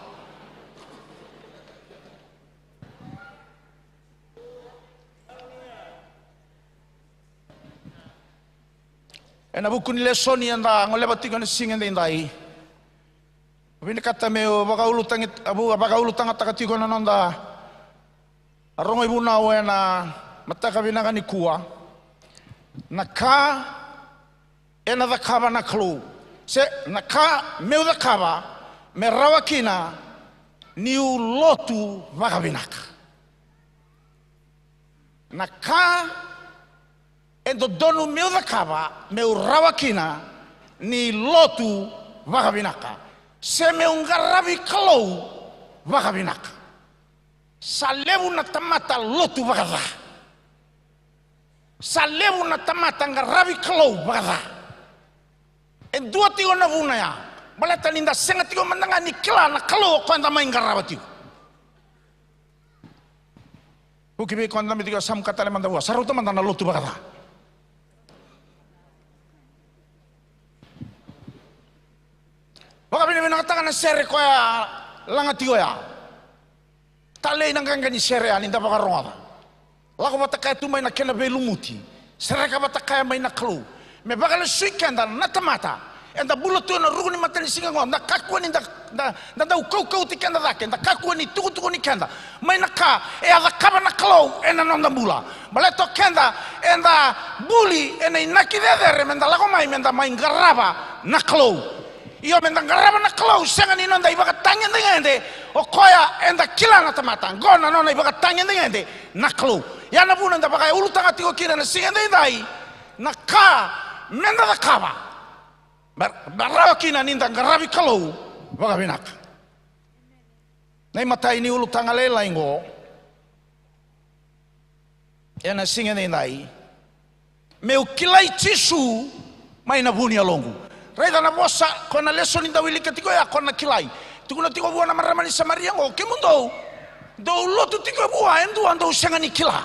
Ena vuku ni lesoni eda goleva tiko ena siga edaidai, vinakata meu vakaulutagi-, vakaulutagataka tiko na noda rogo ivunau ena mataka vinaka nikua. Na ka ena cakava na Kalou, se na ka meu cakava me rawa kina niu lotu vakavinaka. Na ka e dodonu meu cakava meu rawa kina ni lotu vakavinaka, se meu qaravi Kalou vakavinaka. Sa levu na tamata lotu vakaca. Sa levu na tamata qaravi Kalou vakaca. E dua tiko na vuna ya. Baleta ni da sega tiko mada ga ni kila na Kalou o koya da mai qarava tiko. Vuki vei koya dabe tiko e yasamu, ka tale mada vua, sa rauta mada na lotu vakaca. Vakavinavinakataka na sere koya laga tiko ya. Talei na qaqa ni sere ya ni da vakarogoca. Lako vata kaya tu mai na kena veilumuti. Sereka vata kaya mai na Kalou. Me vakalesui keda na tamata. Eda bula tu ena ruku ni matanisiga oqo, da kakua ni da, da, da dau kaukauti keda cake, da kakua ni tukutukuni keda mai na ka e a cakava na Kalou ena noda bula. Baleta o keda eda buli ena inaki cecere meda lako mai, meda mai qarava na Kalou. Io, meda qarava na Kalou, sega ni noda ivakatagedegede o koya eda kila na tamata. Oqo na nona ivakatagedegede na Kalou. Ia na vuna eda vakaulutaga tiko kina na siga edaidai, na ka meda cakava me, me rawa kina ni da qaravi Kalou vakavinaka. Na imatai ni ulutaga lailai oqo ena siga edaidai, meu kilai Jisu mai na vu ni yaloqu. Raica na vosa, ko na lesoni da wilika tiko ya, ko na kilai. Tukuna tiko vua na marama ni Samaria oqo, kemudou Dou lotu tiko vua e dua dou sega ni kila.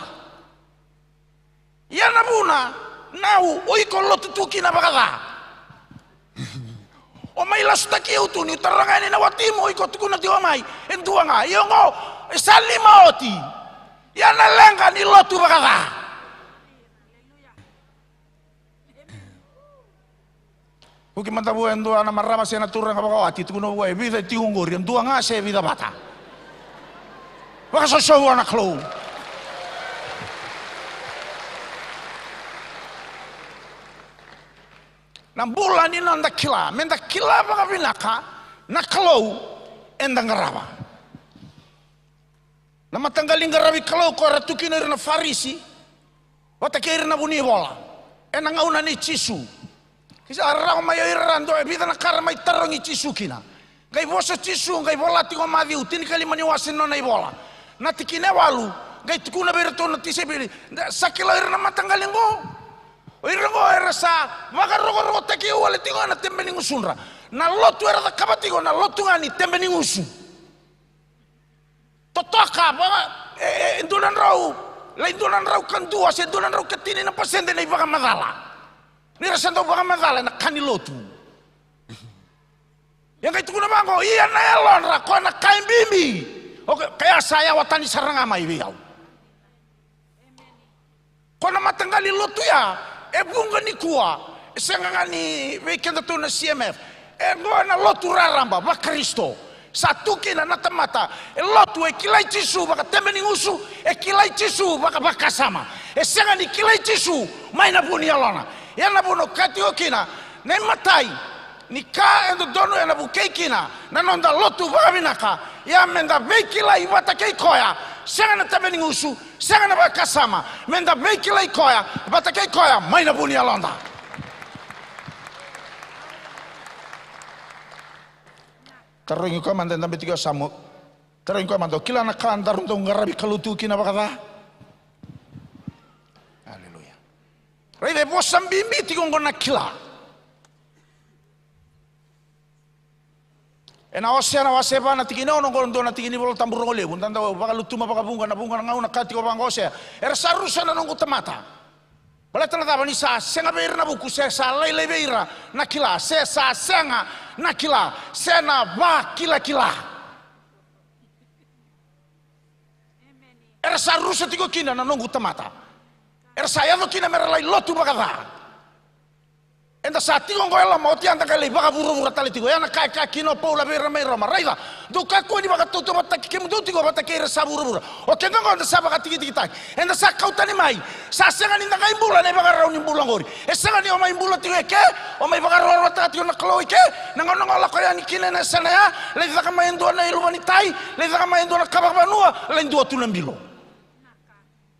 Ia na vuna, nau, o iko lotu tu kina vakaca. O mai lasutaki au tu, niu taroga yani na watimu, o iko tukuna tiko mai e dua ga. Ia oqo, e sa lima oti. Ia na leqa ni lotu vakaca. Vuki mada vua e dua na marama se na turaga vakawati, tukuna vua, e vica e tiko oqori, e dua ga se vica vata? Vakasoso vua na Kalou. Na bula ni noda kila, meda kila vakavinaka na Kalou eda qarava. Na mataqali qaravi Kalou ko era tu kina o ira na Farisi vata kei ira na vunivola ena gauna nei Jisu. Ki sa rawa mai o ira ra dua e vica na ka ra mai tarogi Jisu kina. Qai vosa Jisu, qai vola tiko Maciu tinikalima ni wase na nona ivola, na tikina e walu, qai tukuna vei iratou na tisaipeli, da sa kila o ira na mataqali qo. O ira qo era sa vakarokorokotaki au wale tiko ena tebe ni gusudra. Na lotu era cakava tiko na lotu ga ni tebe ni gusu. Totoka, vaka, e, e, e dua na drau, lai dua na drau ka dua, se dua na drau ka tini na pasede na ivakamacala. Ni ra sa dau vakamacala ena ka ni lotu. Ia qai tukuna vaqo, ia na yalodra, koya na ka e bibi. O ke, ka ya sa yawa tani sara ga mai vei au. Ko na mataqali lotu ya, e vuqa nikua, e sega ga ni vei keda tu na C M F. E qo na lotu raraba, vaKarisito. Sa tu kina na tamata, e lotu, e kilai Jisu vakatebe ni gusu, e kilai Jisu vakavakasama. E sega ni kilai Jisu mai na vu ni yalona. Ia na vuna au kaya tiko kina, na imatai ni ka e dodonu ena vukei kina na noda lotu vakavinaka, ia meda veikilai vata kei koya, sega na tebe ni gusu, sega na vakasama, meda veikilai koya vata kei koya mai na vu ni yaloda. Tarogi koya mada e dabe tiko e yasamu. Tarogi koya mada, o kila na ka daru dau qaravi Kalou tu kina vakaca? Aleluya. Raica e vosa bibi tiko oqo na kila. Ena Osea na wase va na tikina e ono, oqo dua na tiki ni Vola Tabu rogo levu, da dau vakalutuma vakavuqa, na vuqa na gauna ka tiko vaqo Osea. Era sa rusa na noqu tamata. Baleta na cava? Ni sa sega vei ira na vuku, se sa lailai vei ira na kila, se sa sega na kila, se na vakilakila. Era sa rusa tiko kina na noqu tamata. Era sa yaco kina mera lai lotu vakaca. Eda sa tiko oqo e loma, oti ya da qai lai vakavuravura tale tiko. Ya na ka e kaya kina o Paula vei ira mai Roma. Raica, dou kakua ni vakatautauvatataki kemudou tiko vata kei ira sa vuravura. O keda oqo eda sa vakatikitikitaki. Eda sa kau tani mai. Sa sega ni da qai bula na ivakarau ni bula oqori. E sega ni o mai bula tiko e ke, o mai vakarokorokotaka tiko na Kalou e ke. Na gauna ga o lako yani kina ena yasana ya, lai caka mai e dua na iluva ni tai, lai caka mai e dua na kava vanua, lai dua tu na bilo.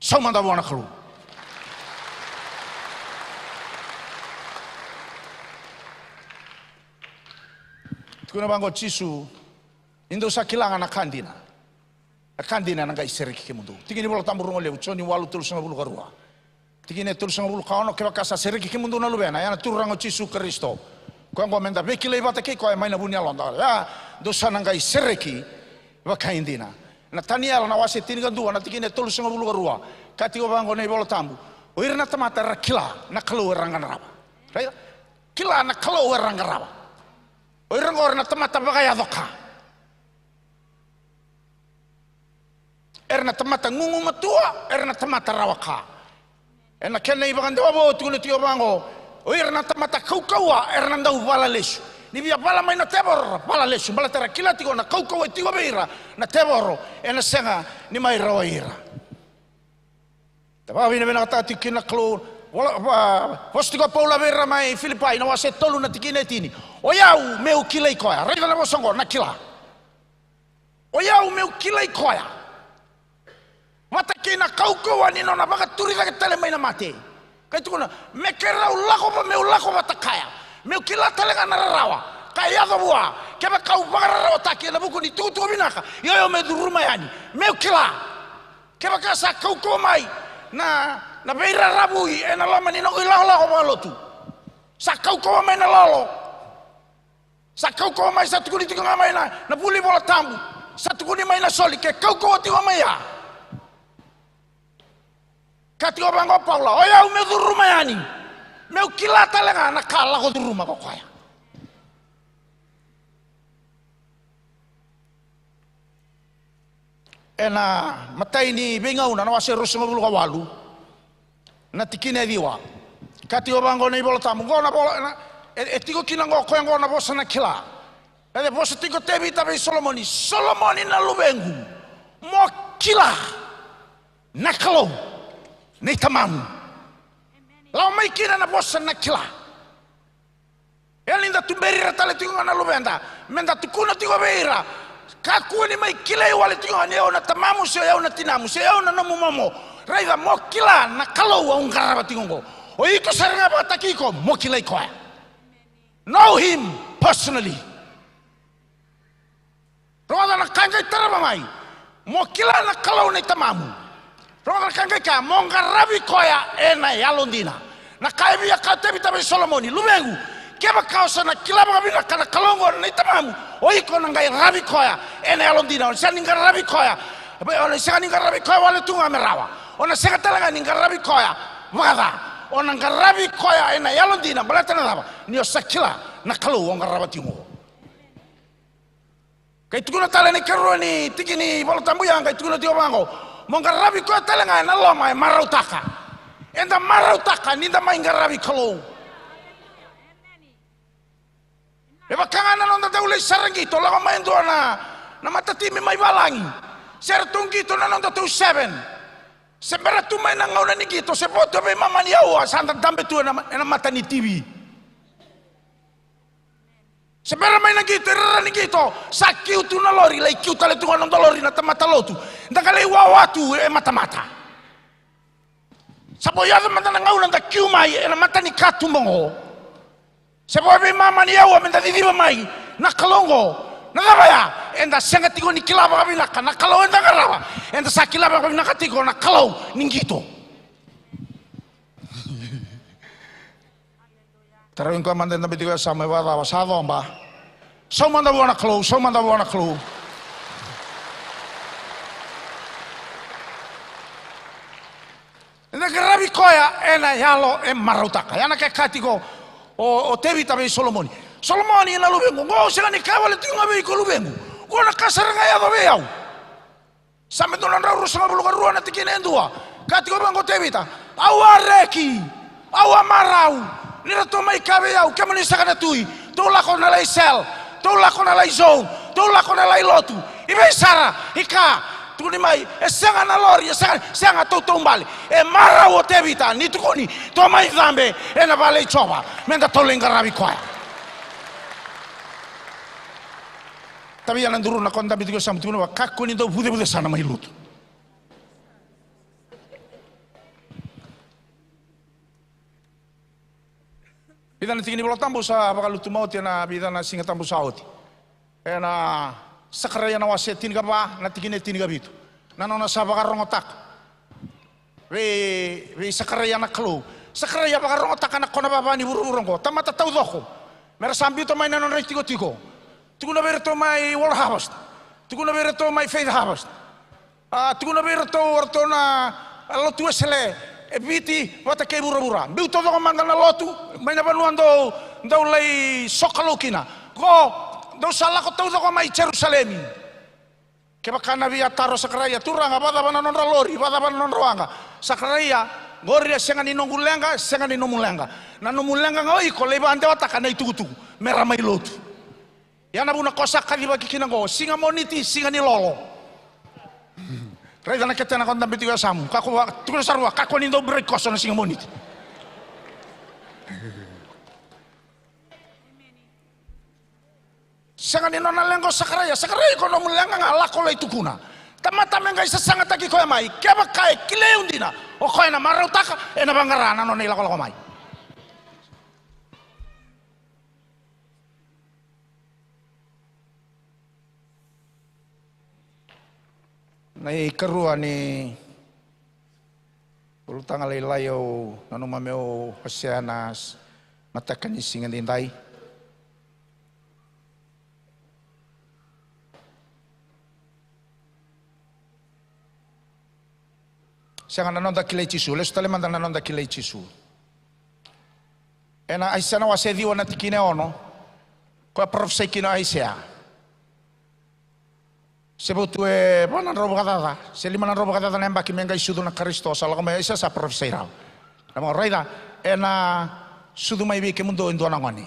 Sauma mada vua na Kalou. Tukuna vaqo o Jisu, ni dou sa kila ga na ka dina, na ka dina ena qai sereki kemudou. Tiki ni Vola Tabu rogo levu, Joni walu tolusagavulu ka rua. Tikina e tolusagavulu ka ono, kevaka sa sereki kemudou na Luvena, ya na Turaga o Jisu Karisito. Koya oqo meda veikilai vata kei koya mai na vu ni yaloda. Ya, dou sa na qai sereki vakaidina. Na Taniela na wase tinikadua na tikina e tolusagavulu ka rua, ka tiko vaqo na iVola Tabu. O ira na tamata era kila na Kalou era qarava. Raica? Kila na Kalou era qarava. O ira oqo era na tamata vakayaco ka. Era na tamata gugumatua, era na tamata rawa ka. Ena kena ivakadewa vou, tukuna tiko vaqo, o ira na tamata kaukauwa era na dau vala lesu. Ni via vala mai na tevoro, ra vala lesu. Baleta era kila tiko na kaukauwa e tiko vei ira, na tevoro ena sega ni mai rawai ira. Da vakavinavinakataka tiko kina na Kalou. Vola, va, vosa tiko o Paula vei ira mai Filipai, na wase tolu na tikina e tini. O yau meu kilai koya. Raica na vosa oqo, na kila. O yau meu kilai koya. Vata kei na kaukauwa ni nona vakaturi cake tale mai na mate. Qai tukuna, me keirau lako va, meu lako vata kaya. Meu kila tale ga na rarawa. Ka yaco vua, kevaka au vakararawataki ena vuku ni tukutuku vinaka, io, io, meu curuma yani. Meu kila. Kevaka sa kaukauwa mai na, na veiraravui ena loma ni noqu ilakolako vakalotu. Sa kaukauwa mai na lolo. Sa kaukauwa mai, sa tukuni tiko ga mai na, na vuli Vola Tabu. Sa tukuni mai na soli, ke kaukauwa tiko mai ya. Ka tiko vaqo o Paula, o yau meu curuma yani, meu kila tale ga na ka lako curuma ko koya. Ena imatai ni Veigauna na wase ruasagavulu ka walu, na tikina e ciwa. Ka tiko vaqo na iVola Tabu, qo na vola, na, e, e tiko kina qo, koya qo na vosa na kila. E vosa tiko o Tevita vei Solomoni, Solomoni na luvequ, mo kila na Kalou nei tamamu. Lako mai kina na vosa na kila. E ni da tuberi ira tale tiko ga na luveda, me da tukuna tiko vei ira, kakua ni mai kilai wale tiko ga ni o yau na tamamu, se o yau na tinamu, se o yau na nomu momo. Raica mo kila na Kalou au qarava tiko oqo. O iko sara ga vakataki iko mo kilai koya. Know him personally. Rogoca na ka e qai tarava mai, mo kila na Kalou nei tamamu. Rogoca na ka e qai kaya, mo qaravi koya ena yalodina. Na ka e via kaya o Tevita vei Solomoni, luvequ, kevaka o sa na kila vakavinaka na Kalou oqo nei tamamu, o iko na qai ravi koya ena yalodina. O na sega ni qaravi koya, o na sega ni qaravi koya wale tu ga me rawa. O na sega tale ga ni qaravi koya vakaca. O na qaravi koya ena yalodina, baleta na cava? Ni o sa kila na Kalou o qarava tiko oqo. Qai tukuna tale na ikarua ni tiki ni Vola Tabu ya, qai tukuna tiko vaqo, mo qaravi koya tale ga ena loma e marautaka. Eda marautaka ni da mai qaravi Kalou. E vaka ga na noda dau lai sara qito, lako mai e dua na, na matatimi mai valagi, se ratou qito na nodatou seven. Se bera tu mai na gauna ni qito, se vo tu e veimama ni aua, sa da dabe tu ena, ena mata ni T V. Se bera mai na qito, e rara ni qito, sa kiu tu na lori, lai kiu tale tu ga na noda lori na tamata lotu. Da qai lai wawa tu e matamata. Sa vo yaco mada na gauna da kiu mai ena mata ni katuba oqo. Se vo e veimama ni aua me da ciciva mai na Kalou oqo. Na cava ya? Eda sega tiko ni kila vakavinaka na Kalou eda qarava. Eda sa kila vakavinaka tiko na Kalou ni qito. Tarogi koya mada e dabe tiko e yasamu, e vakacava, sa coba? Sau mada vua na Kalou, sau mada vua na Kalou. Eda qaravi koya ena yalo e marautaka. Ya na ka e kaya tiko o, o Tevita vei Solomoni. Solomoni na luvequ, qo au sega ni kaya wale tiko ga vei iko luvequ. Qo na ka sara ga e yaco vei au. Same dua na drau ruasagavulu ka rua na tikina e dua. Ka tiko vaqo o Tevita, au a reki, au a marau ni ratou mai kaya vei au, kemuni saka na tui, tou lako na lai sel, tou lako na lai zone, tou lako na lai lotu. I vei sara? I ka tukuni mai, e sega na lori, e sega, sega, tou taubale. E marau o Tevita ni tukuni, tou mai cabe ena vale i Jiova, me da tou lai qaravi koya. Tavia na duru na ko dabe tiko e yasamu, tukuna vua, kakua ni dau vucevucesa na mai lotu. Vica na tiki ni Vola Tabu sa vakalutu mai oti ena vica na Siga Tabu sa oti. Ena Sakaraia na wase tinikava, na tikina e tinikavitu. Na nona sa vakarogotaka vei, vei Sakaraia na Kalou. Sakaraia vakarogotaka na kona vava ni vuravura oqo. Tamata taucoko me ra sa biuta mai na nodra itikotiko. Tukuna vei iratou mai World Harvest. Tukuna vei iratou mai Faith Harvest. A, tukuna vei iratou, o ratou na, a, lotu Wesele e Viti vata kei vuravura. Biu taucoko mada na lotu mai na vanua dou, dou lai sokalou kina. Qo, dou sa lako taucoko mai Jerusalemi. Kevaka na via taro Sakaraia, Turaga, vakacava na nodra lori, vakacava na nodra waqa? Sakaraia, qori e sega ni noqu leqa, e sega ni nomu leqa. Na nomu leqa ga o iko lai vakadewataka na itukutuku me ra mai lotu. Ia na vuna ko sa kacivaki kina qo, siga Moniti, siga ni lolo. Raica na ketena ko dabe tiko e yasamu, kakua, tukuna sara vua, kakua ni dau break koso na siga Moniti. Sega ni nona leqa o Sakaraia. Sakaraia, iko nomu leqa ga, lako lai tukuna. Tamata me qai sasagataki koya mai. Kevaka e kilai au dina, o koya na marautaka, ena vaqara na nona ilakolako mai. Na ikarua ni ulutaga lailai au nanuma meu wasea na s-, mataka ni siga daidai. Sega na noda kilai Jisu, lesu tale mada na noda kilai Jisu. Ena Aisea na wase ciwa na tikina e ono, koya parofisai kina o Aisea. Se votu e va na drau vakacaca, se lima na drau vakacaca na yabaki me qai sucu na Karisito, sa lako mai o Aisea sa parofisai rawa. Na vaka raica, ena sucu mai vei kemudou e dua na gone.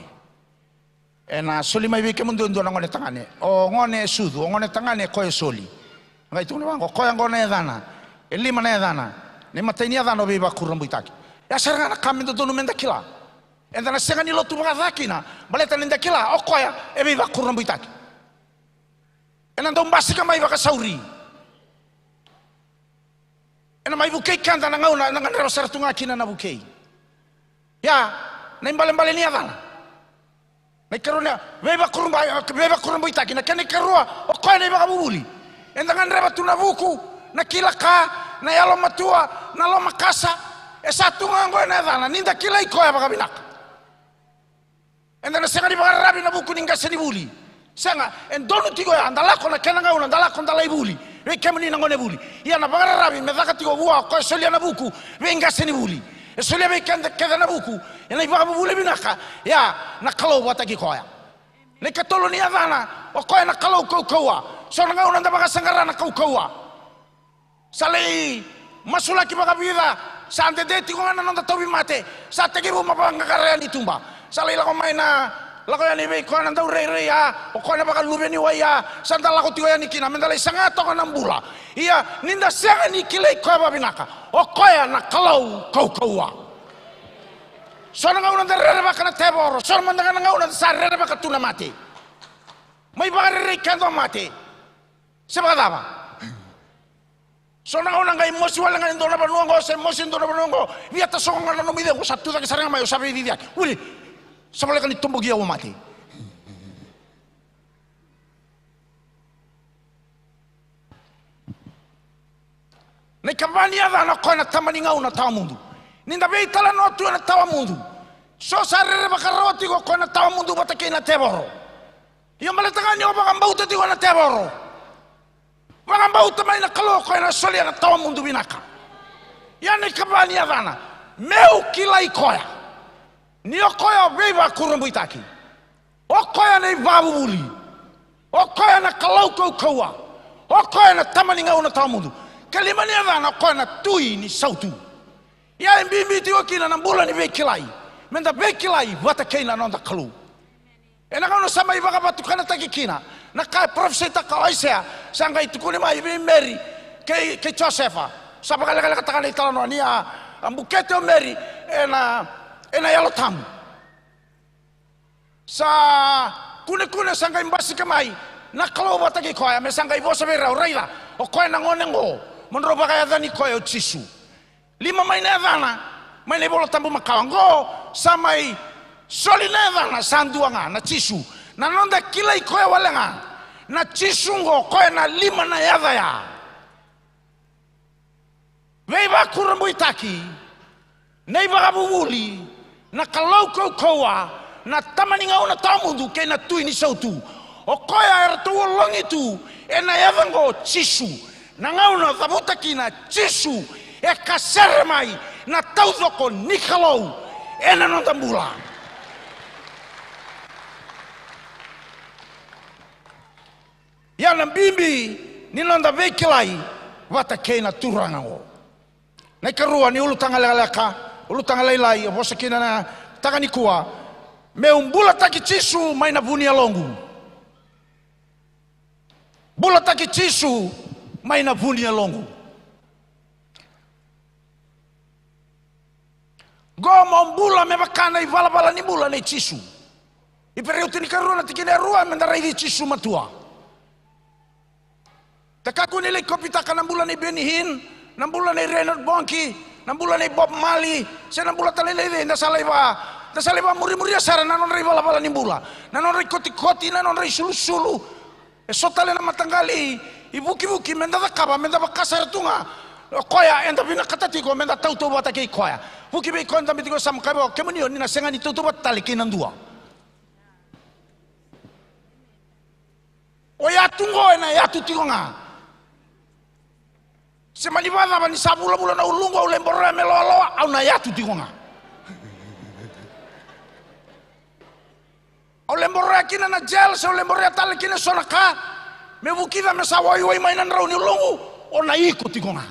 Ena soli mai vei kemudou e dua na gone tagane. O gone e sucu, o gone tagane koya e soli. Qai tukuna vaqo, koya oqo na yacana. E lima na yacana. Na imatai ni yacana o Veivakurabuitaki. Ya sara ga na ka me dodonu meda kila. Eda na sega ni lotu vakaca kina, baleta ni da kila o koya e Veivakurabuitaki. Ena dau basika mai vakasauri. Ena mai vukei keda na gauna eda gadreva sara tu ga kina na vukei. Ia, na ibalebale ni yacana. Na ikarua ni ya, veivakurabu-, veivakurabuitaki, na kena ikarua, o koya na ivakavuvuli. Eda gadreva tu na vuku, na kila ka, na yalomatua, na lomakasa, e sa tu ga oqo ena yacana, ni da kilai koya vakavinaka. Eda na sega ni vakararavi na vuku ni qasenivuli. Sega, e donu tiko ya, da lako na kena gauna, da lako da lai vuli. Vei kemuni na gonevuli. Ia na vakararavi, me caka tiko vua, o koya e solia na vuku, vei qasenivuli. E solia vei keda kece na vuku, ena ivakavuvuli vinaka, ia, na Kalou vata kei koya. Na ikatolu ni yacana, o koya na Kalou kaukauwa. So na gauna da vakasaqara na kaukauwa. Sa lai masulaki vakavica, sa dede tiko ga na noda tauvimate, sa tekivu me vaqaqara yani tuba. Sa lai lako mai na, lako yani vei koya na daurairai ya, o koya na vakaluve ni wai ya, sa da lako tiko yani kina, me da lai saga toka na bula. Ia, ni da sega ni kilai koya vakavinaka, o koya na Kalou kaukauwa. So na gauna da rerevaka na tevoro, so mada ga na gauna da sa rerevaka tu na mate. Mai vakarerei keda o mate. Se vakacava? So na gauna qai mosi wale ga e dua na vanua oqo, se mosi e dua na vanua oqo, via tasoko ga na nomu icegu, sa tu cake sara ga mai, o sa veiciciyaki. Wili, sa voleka ni toboki au o mate. Na ikava ni yacana o koya na tama ni gauna tawamudu. Ni da veitalanoa tu ena tawamudu. So sa rerevaka rawa tiko o koya na tawamudu vata kei na tevoro. Io baleta ga ni o vakabauta tiko na tevoro. Vakabauta mai na Kalou o koya na solia na tawamudu vinaka. Ia na ikava ni yacana, meu kilai koya. Ni o koya o veivakurabuitaki. O koya na ivakavuvuli. O koya na Kalou kaukauwa. O koya na tama ni gauna tawamudu. Kalima ni yacana, o koya na tui ni sautu. Ia e bibi tiko kina na bula ni veikilai. Meda veikilai vata kei na noda Kalou. Ena gauna sa mai vakavatukanataki kina na ka e parofisaitaka o Aisea, sa qai tukuni mai vei Meri kei, kei Josefa. Sa vakalekalekataka na italanoa ni a, a bukete o Meri ena, ena Yalo Tabu. Sa kunekune, sa qai basika mai na Kalou vata kei koya, me sa qai vosa vei rau, raica, o koya na gone oqo, mo drau vakayacani koya o Jisu. Lima mai na yacana mai na iVola Tabu makawa. Oqo sa mai soli na yacana, sa dua ga na Jisu. Na noda kilai koya wale ga na Jisu oqo, koya na lima na yaca ya. Veivakurabuitaki, na ivakavuvuli, na Kalou kaukauwa, na tama ni gauna tawamudu kei na tui ni sautu. O koya eratou ologi tu ena yaca oqo Jisu. Na gauna cavuta kina Jisu, e kasere mai na taucoko ni Kalou ena noda bula. Ia na bibi ni noda veikilai vata kei na Turaga oqo. Na ikarua ni ulutaga lekaleka, ulutaga lailai, e vosa kina na taka nikua, meu bulataki Jisu mai na vu ni yaloqu. Bulataki Jisu mai na vu ni yaloqu. Qo mo bula me vaka na ivalavala ni bula nei Jisu. Iperiu tinikarua na tikina e rua, meda raici Jisu matua. Da kakua ni lai kopitaka na bula nei Benny Hinn, na bula nei Reinhard Bonnke, na bula nei Bob Marley, se na bula tale nei cei, da sa lai va, da sa lai vamurimuria sara na nodra ivalavala ni bula, na nodra ikotikoti, na nodra isulusulu. E so tale na mataqali ivukivuki meda cakava, meda vaka sara tu ga o koya eda vinakata tiko meda tautauvata kei koya. Vuki vei koya dabe tiko e yasamu, kaya vua, kemuni o ni na sega ni tautauvata tale kei na dua. O yatu qo ena yatu tiko ga. Se mani vakacava ni sa vulavula na uluqu, au lai boroya me lowalowa, au na yatu tiko ga. Au lai boroya kina na jail, se au lai boroya tale kina eso na ka me vukica me sa waiwai mai na drau ni uluqu, o na iko tiko ga.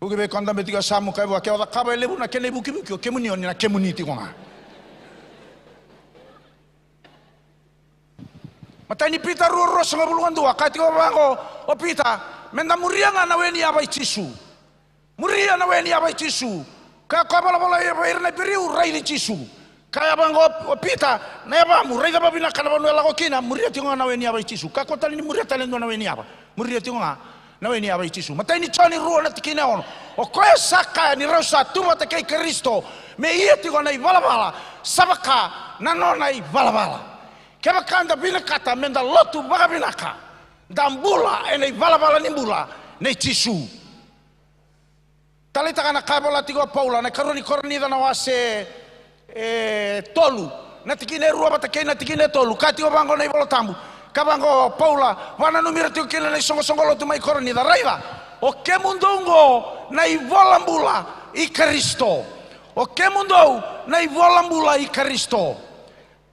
Vuki vei koya dabe tiko e yasamu, kaya vua, ke o cakava e levu na kena ivukivuki, o kemuni, o ni na kemuni tiko ga. Matai ni Pita rua, ruasagavulu ka dua, kaya tiko vaqo o Pita, meda muria ga na we ni yava i Jisu. Muria na we ni yava i Jisu. Kaya koya valavala vei ira na Iperiu, raici Jisu. Kaya vaqo o Pita, na yavamu, raica vavinaka na vanua e lako kina, muria tiko ga na we ni yava i Jisu. Kakua tale ni muria tale e dua na we ni yava. Muria tiko ga na we ni yava i Jisu. Matai ni Joni rua na tikina e ono. O koya sa kaya ni rau sa tu vata kei Karisito, me ia tiko na ivalavala sa vaka na nona ivalavala. Kevaka da vinakata meda lotu vakavinaka, da bula ena ivalavala ni bula nei Jisu. Taleitaka na ka e vola tiko o Paula, na ikarua ni Korinica na wase e tolu, na tikina e rua vata kei na tikina e tolu. Kaya tiko vaqo na iVola Tabu, kaya vaqo o Paula, vakananumi ira tiko kina na isoqosoqo lotu mai Korinica, raica, o kemudou oqo na ivola bula i Karisito. O kemudou na ivola bula i Karisito.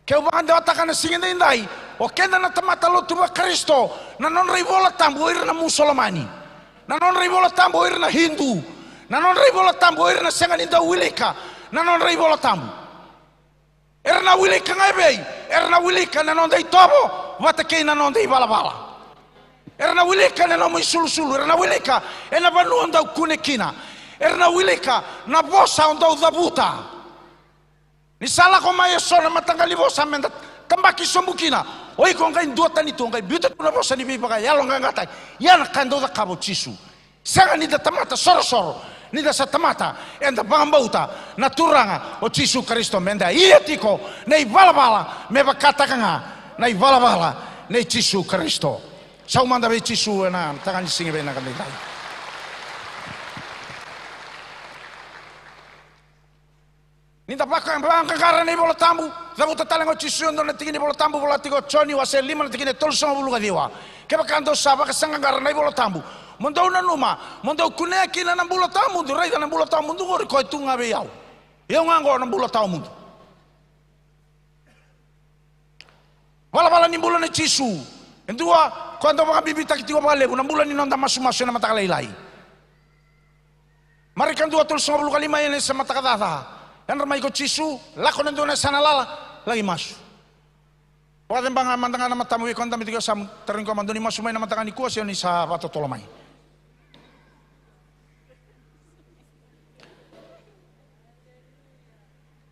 Keu vakadewataka na siga edaidai, o keda na tamata lotu vaKarisito, na nodra iVola Tabu o ira na Musolomani, na nodra iVola Tabu o ira na Hindu, na nodra iVola Tabu o ira na sega ni dau wilika na nodra iVola Tabu. Era na wilika ga e vei? Era na wilika na noda itovo vata kei na noda ivalavala. Era na wilika na nomu isulusulu, era na wilika ena vanua dau kune kina, era na wilika na vosa o dau cavuta. Ni sa lako mai eso na mataqali vosa meda tabaki sobu kina, o iko qai duatani tu, qai biuta tu na vosa ni veivakayaloqaqataki. Ia na ka e dau cakava o Jisu. Sega ni da tamata sorosoro, ni da sa tamata eda vakabauta na Turaga o Jisu Karisito, meda ia tiko na ivalavala me vakataka ga na ivalavala nei Jisu Karisito. Sau mada vei Jisu ena mataka ni siga vinaka edaidai. Ni da vaka, vakaqara na iVola Tabu, cavuta tale ga o Jisu e dua na tiki ni Vola Tabu, vola tiko o Joni wase lima na tikina e tolusagavulu ka ciwa. Kevaka dou sa vakasaqaqara na iVola Tabu, mo dou nanuma, mo dou kunea kina na bula tawamudu, raica na bula tawamudu oqori koya tu ga vei au. Ia au ga oqo na bula tawamudu. Valavala ni bula nei Jisu. E dua, koya dau vakabibitaki tiko vakalevu na bula ni noda masumasu ena mataka lailai. Marika dua tolusagavulu ka lima, ia ni sa mataka caca, yadra mai ko Jisu, lako na dua na yasana lala, laki masu. Vakacaba ga mada ga na matamu vei koya dabe tiko e yasamu, tarogi koya mada, o ni masu mai na mataka nikua se o ni sa vakatotolo mai?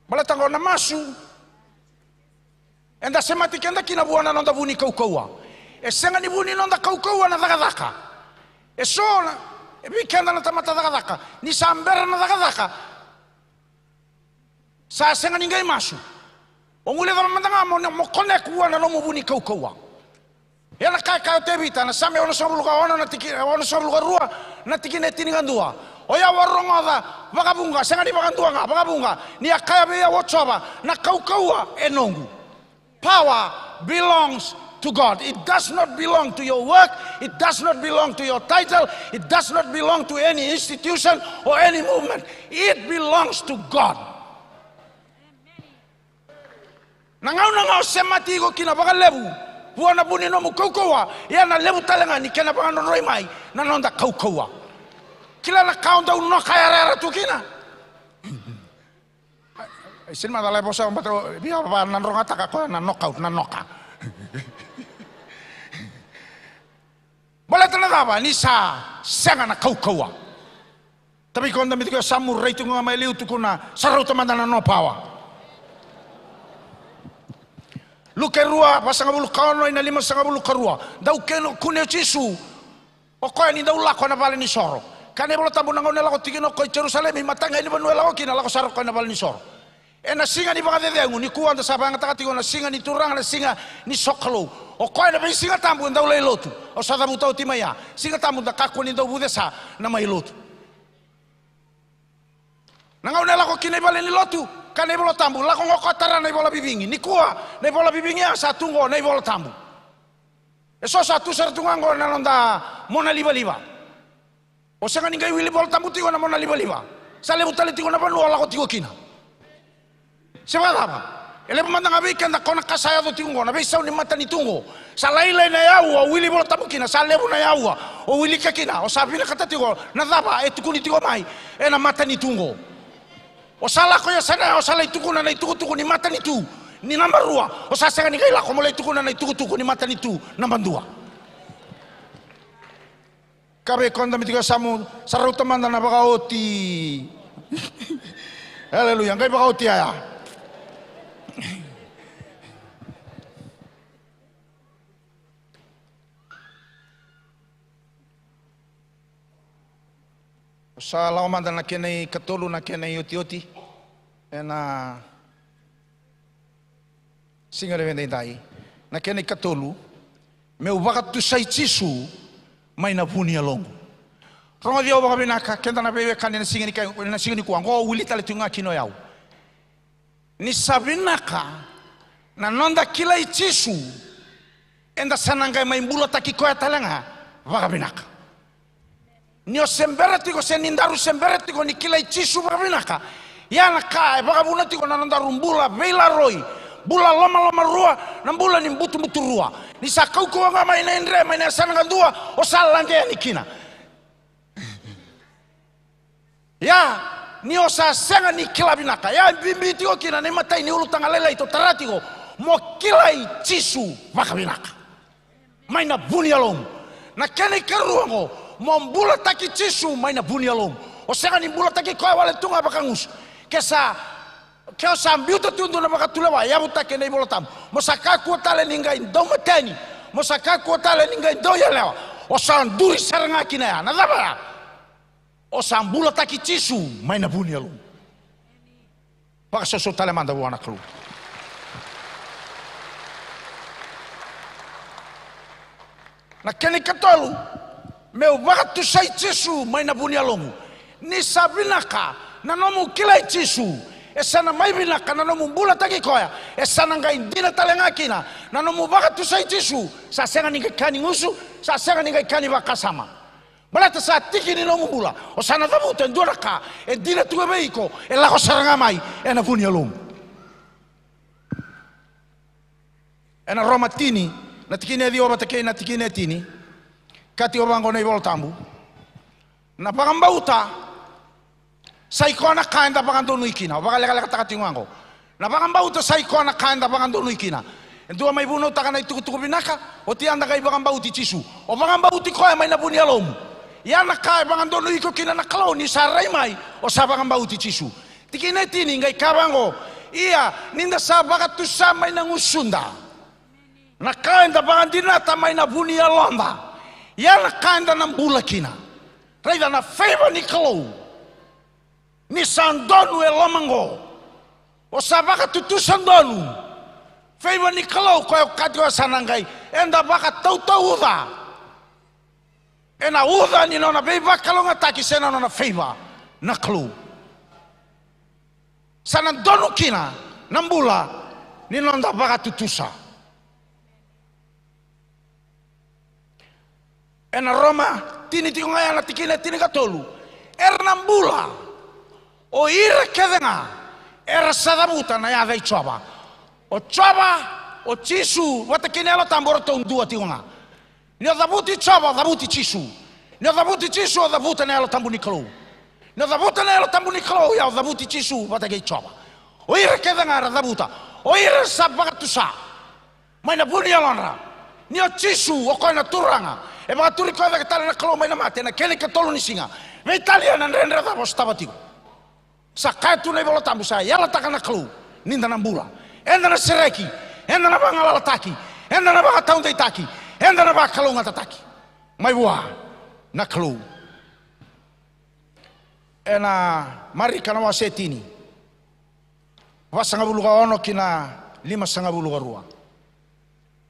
Baleta oqo na masu. Eda semati keda kina vua na noda vu ni kaukauwa. E sega ni vu ni noda kaukauwa na cakacaka. Eso na, e vei keda na tamata cakacaka, ni sa bera na cakacaka, sa sega ni qai masu. O guilecava mada ga mo, mo connect vua na nomu vu ni kaukauwa. Ia na ka e kaya o Tevita, na Same onosagavulu ka ono na tiki, onosagavulu ka rua na tikina e tinikadua. O yau a rogoca vakavuqa, sega ni vakadua ga, vakavuqa, ni a kaya vei au o Jiova, na kaukauwa e noqu. Power belongs to God. It does not belong to your work. It does not belong to your title. It does not belong to any institution or any movement. It belongs to God. Na gauna ga o semati iko kina vakalevu vua na vu ni nomu kaukauwa, ia na levu tale ga ni kena vakadrodroi mai na noda kaukauwa. Kila na ka o dau noka yarayara tu kina. Ai, sini macala e vosa bata, via va na drogataka koya na knockout, na noka. Baleta na cava? Ni sa sega na kaukauwa. Tavi koya dabe tiko e yasamu, rai tiko ga mai liu, tukuna, sa rauta mada na no power. Luke rua, vasagavulu ka ono ina limasagavulu ka rua. Dau kune o Jisu, o koya ni dau lako ena vale ni soro. Kaya na iVola Tabu na gauna e lako tiko kina o koya i Jerusalemi, mataqali ni vanua e lako kina, lako sara o koya ena vale ni soro. Ena siga ni vakacecegu, nikua da sa vakayagataka tiko na siga ni Turaga, na siga ni sokalou. O koya na veisiga tabu e dau lai lotu. Au sa cavuta oti mai ya. Siga tabu da kakua ni dau vucesa na mai lotu. Na gauna e lako kina i vale ni lotu, kaya na iVola Tabu, lako ga o koya tara na ivola vivigi. Nikua, na ivola vivigi ya sa tu oqo, na iVola Tabu. E so sa tu sara tu ga oqo na noda mona livaliva. O sega ni qai wili Vola Tabu tiko na mona livaliva. Sa levu tale tiko na vanua o lako tiko kina. Se vakacava? E levu mada ga vei keda ko na ka sa yaco tiko oqo, na veisau ni matanitu oqo. Sa lailai na yaua o wili Vola Tabu kina, sa levu na yaua o wilika kina. O sa vinakata tiko na cava e tukuni tiko mai ena matanitu oqo. O sa lako i yasana ya, o sa lai tukuna na itukutuku ni matanitu ni naba rua. O sa sega ni qai lako mo lai tukuna na itukutuku ni matanitu naba dua. Ka vei koya da mai tiko e yasamu, sa rauta mada na vakaoti. Aleluya, qai vakaoti yaya. Sa lako mada na kena ikatolu, na kena iotioti ena siga levu edaidai. Na kena ikatolu, meu vakatusai Jisu mai na vu ni yaloqu. Rogoci au vakavinaka, keda na veiwekani ena siga ni kai, ena siga nikua, oqo au wili tale tiko ga kina o yau. Ni sa vinaka na noda kilai Jisu, eda sa na qai mai bulataki koya tale ga vakavinaka. Ni o se bera tiko, se ni daru se bera tiko ni kilai Jisu vakavinaka, ia na ka e vakavuna tiko na nodaru bula veilaroi, bula lomalomarua, na bula ni butubuturua. Ni sa kaukauwa ga mai na idre, mai na yasana kadua, o sa lade yani kina. Ia, ni o sa sega ni kila vinaka, ia e bibi tiko kina na imatai ni ulutaga lailai tou tara tiko, mo kilai Jisu vakavinaka mai na vu ni yalomu. Na kena ikarua oqo, mo bulataki Jisu mai na vu ni yalomu. O sega ni bulataki koya wale tu ga vakagusu. Ke sa, ke o sa biuta tu dua na vakatulewa, yavutaki ena iVola Tabu, mo sa kakua tale ni qai dau mateni, mo sa kakua tale ni qai dau yalewa, o sa duri sara ga kina ya. Na cava ya? O sa bulataki Jisu mai na vu ni yalomu. Vakasausau tale mada vua na Kalou. Na kena ikatolu, meu vakatusai Jisu mai na vu ni yalomu. Ni sa vinaka na nomu kilai Jisu, e sa na mai vinaka na nomu bulataki koya, e sa na qai dina tale ga kina na nomu vakatusai Jisu. Sa sega ni qai ka ni gusu, sa sega ni qai ka ni vakasama. Baleta sa tiki ni nomu bula, o sa na cavuta e dua na ka e dina tu vei iko, e lako sara ga mai ena vu ni yalomu. Ena Roma tini, na tikina e ciwa vata kei na tikina e tini, kaya tiko vaqo na iVola Tabu: Na vakabauta sa i koya na ka eda vakadonui kina. O vakalekalekataka tiko ga oqo. Na vakabauta sa i koya na ka eda vakadonui kina. E dua mai vunautaka na itukutuku vinaka, oti ya da qai vakabauti Jisu. O vakabauti koya mai na vu ni yalomu. Ia na ka e vakadonui iko kina na Kalou ni sa rai mai, o sa vakabauti Jisu. Tikina e tini qai kaya vaqo: Ia ni da sa vakatusa mai na gusuda na ka eda vakadinata mai na vu ni yaloda, ia na ka eda na bula kina. Raica na favour ni Kalou. Ni sa donu e loma qo, o sa vakatutusa donu. Favour ni Kalou koya e okati koya sa na qai, eda vakatautauca ena uca ni nona veivakalougatataki se na nona favour na Kalou. Sa na donu kina na bula ni noda vakatutusa. Ena Roma tini tiko ga ya na tikina e tinikatolu: Era na bula o ira kece ga era sa cavuta na yaca i Jiova. O Jiova, o Jisu vata kei na Yalo Tabu, o ratou dua tiko ga. Ni o cavuti Jiova, o cavuti Jisu. Ni o cavuti Jisu, o cavuta na Yalo Tabu ni Kalou. Ni o cavuta na Yalo Tabu ni Kalou, ia o cavuti Jisu vata kei Jiova. O ira kece ga era cavuta, o ira sa vakatusa mai na vu ni yalodra. Ni o Jisu, o koya na Turaga, e vakaturi koya cake tale na Kalou mai na mate ena kena ikatolu ni siga. Veitalia na dredre cava o sotava tiko. Sa kaya tu na iVola Tabu, sa yalataka na Kalou ni da na bula. Eda na sereki, eda na vagalalataki, eda na vakataudeitaki, eda na vakalougatataki mai vua na Kalou. Ena Marika na wase e tini, vasagavulu ka ono ki na limasagavulu ka rua.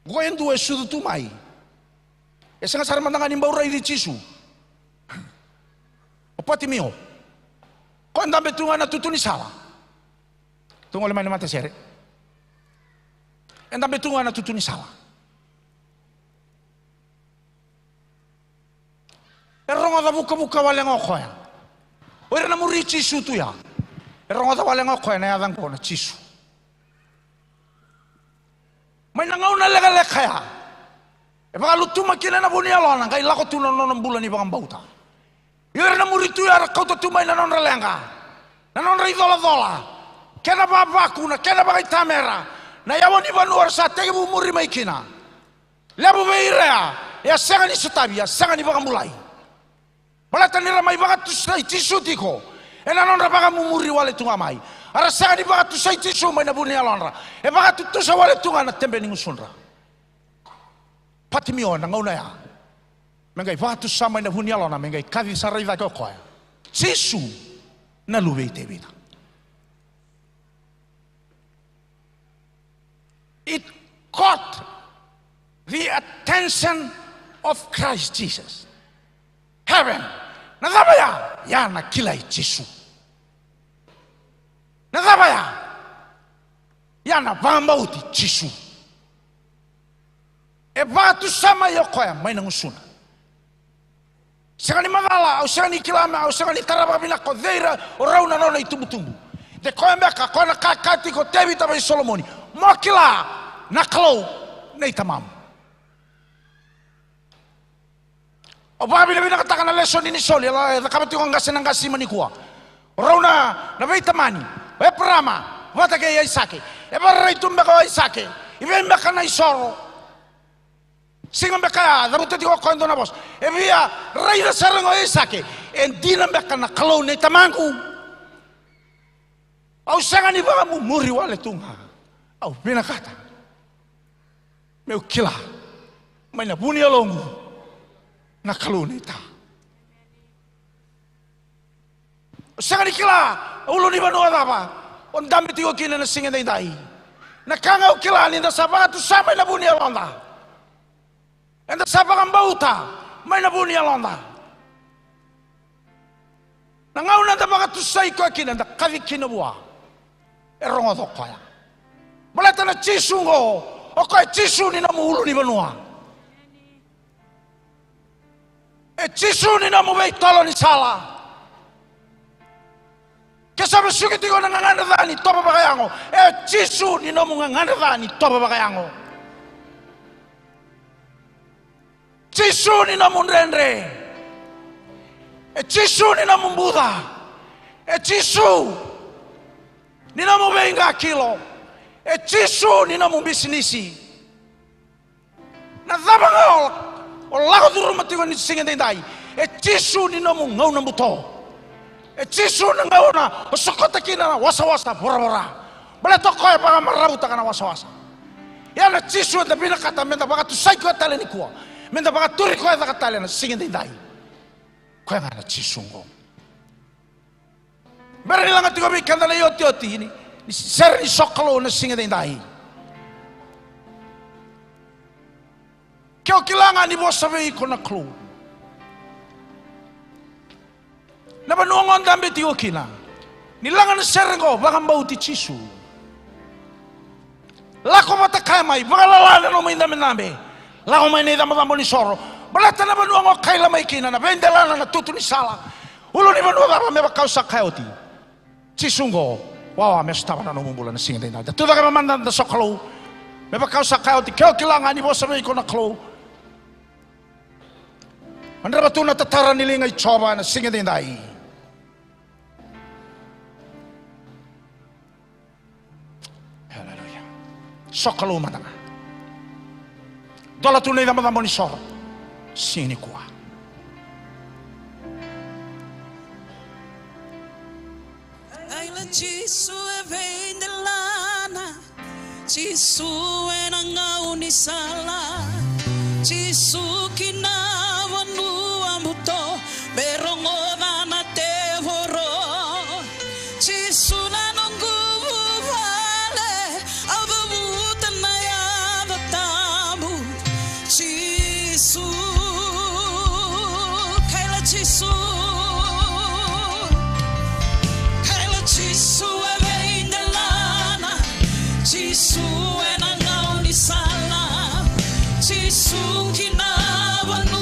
Qo e dua e sucu tu mai. E sega sara mada ga ni bau raici Jisu. O Patimio. Koya e dabe tu ga na tutu ni sala. Tu gole mai na matasere. E dabe tu ga na tutu ni sala. rogoca vukavuka wale ga o koya. O ira na muri Jisu tu ya, e rogoca wale ga o koya na yaca oqo na Jisu. Mai na gauna lekaleka ya, e vakalutuma kina na vu ni yalona, qai lako tu na nona bula ni vakabauta. Ia o ira na muri tu ya era kauta tu mai na nodra leqa, na nodra icolacola, kena vavaku, na kena vakaitamera, na yawa ni vanua era sa tekivu muri mai kina. Levu vei ira ya, e a sega ni sotavi, e a sega ni vakabulai. Baleta ni ra mai vakatusai Jisu tiko ena nodra vakamumuri wale tu ga mai. A ra sega ni vakatusai Jisu mai na vu ni yalodra. E vakatutusa wale tu ga na tebe ni gusudra. Patimio ena gauna ya, me qai vakatusa mai na vu ni yalona, me qai kaci sara i cake o koya: Jisu, na Luve i Tevita. It caught the attention of Christ Jesus. Heaven. Na cava ya? Ya na kilai Jisu. Na cava ya? Ya na vakabauti Jisu. E vakatusa mai o koya mai na gusuna. Sega ni macala, au sega ni kila, me au sega ni tara vakavinaka o cei ira o rau na nona itubutubu. De koya beka, koya na ka e kaya tiko o Tevita vei Solomoni: Mo kila na Kalou nei tamamu. Au vakavinavinakataka na lesoni ni soli e cakava tiko o qase na qase mai nikua. O rau na, na veitamani, o Eparama vata kei Aisake. E vakararai tu beka o Aisake? I vei beka na isoro? Siga beka ya, cavuta tiko o koya e dua na vosa. E via raica sara ga o Aisake, e dina beka na Kalou nei tamaqu? Au sega ni vakamumuri wale tu ga. Au vinakata meu kila mai na vu ni yaloqu na Kalou nei ta. Au sega ni kila e ulunivanua cava o dabe tiko kina na siga edaidai. Na ka ga au kila, ni da sa vakatusa mai na vu ni yaloda, eda sa vakabauta mai na vu ni yaloda, na gauna eda vakatusai koya kina, eda kaci kina vua, e rogoca o koya. Baleta na Jisu oqo, o koya e Jisu ni nomu ulunivanua. E Jisu ni nomu veitolo ni sala. Ke sa vesuki tiko na gagadre ca ni tovo vakayago, e Jisu ni nomu gagadre ca ni tovo vakayago. Jisu ni nomu dredre. E Jisu ni nomu buca. E Jisu ni nomu veiqakilo. E Jisu ni nomu bisinisi. Na cava ga o, o lako curuma tiko ni siga edaidai, e Jisu ni nomu gauna buto. E Jisu na gauna o sokota kina na wasawasa voravora. Baleta o koya e vakamarautaka na wasawasa. Ia na Jisu eda vinakata meda vakatusai koya tale nikua, meda vakaturi koya cake tale na siga edaidai. Koya ga na Jisu oqo. Bera ni laga tiko vei keda na iotioti ni, ni sere ni sokalou na siga edaidai. Ke o kila ga ni vosa vei iko na Kalou, na vanua oqo o dabe tiko kina, ni laga na sere oqo, vakabauti Jisu. Lako vata kaya mai, vakalala na nomu idabedabe. Lako mai na icabocabo ni soro. Baleta na vanua oqo o kaila mai kina na veidelana, na tutu ni sala. Ulunivanua cava? Me vaka au sa kaya oti, Jisu oqo, wawa me sotava na nomu bula na siga edaidai. Da tucake mada, da sokalou. Me vaka au sa kaya oti, ke o kila ga ni vosa vei iko na Kalou, madrava tu na tatara ni liga i Jiova na siga edaidai. Aleluya. Sokalou mada ga. Dola tu na icabocabo ni soro siga nikua. Kaila Jisu e veidelana, Jisu ena gaunisala, Jisu ki na vanua buto, me rogoca na tevoro. Jisu na noqu vuvale, au cavuta na yaca tabu. Jisu, kaila Jisu. Kaila Jisu e veidelana, Jisu ena gaunisala, Jisu ki na vanua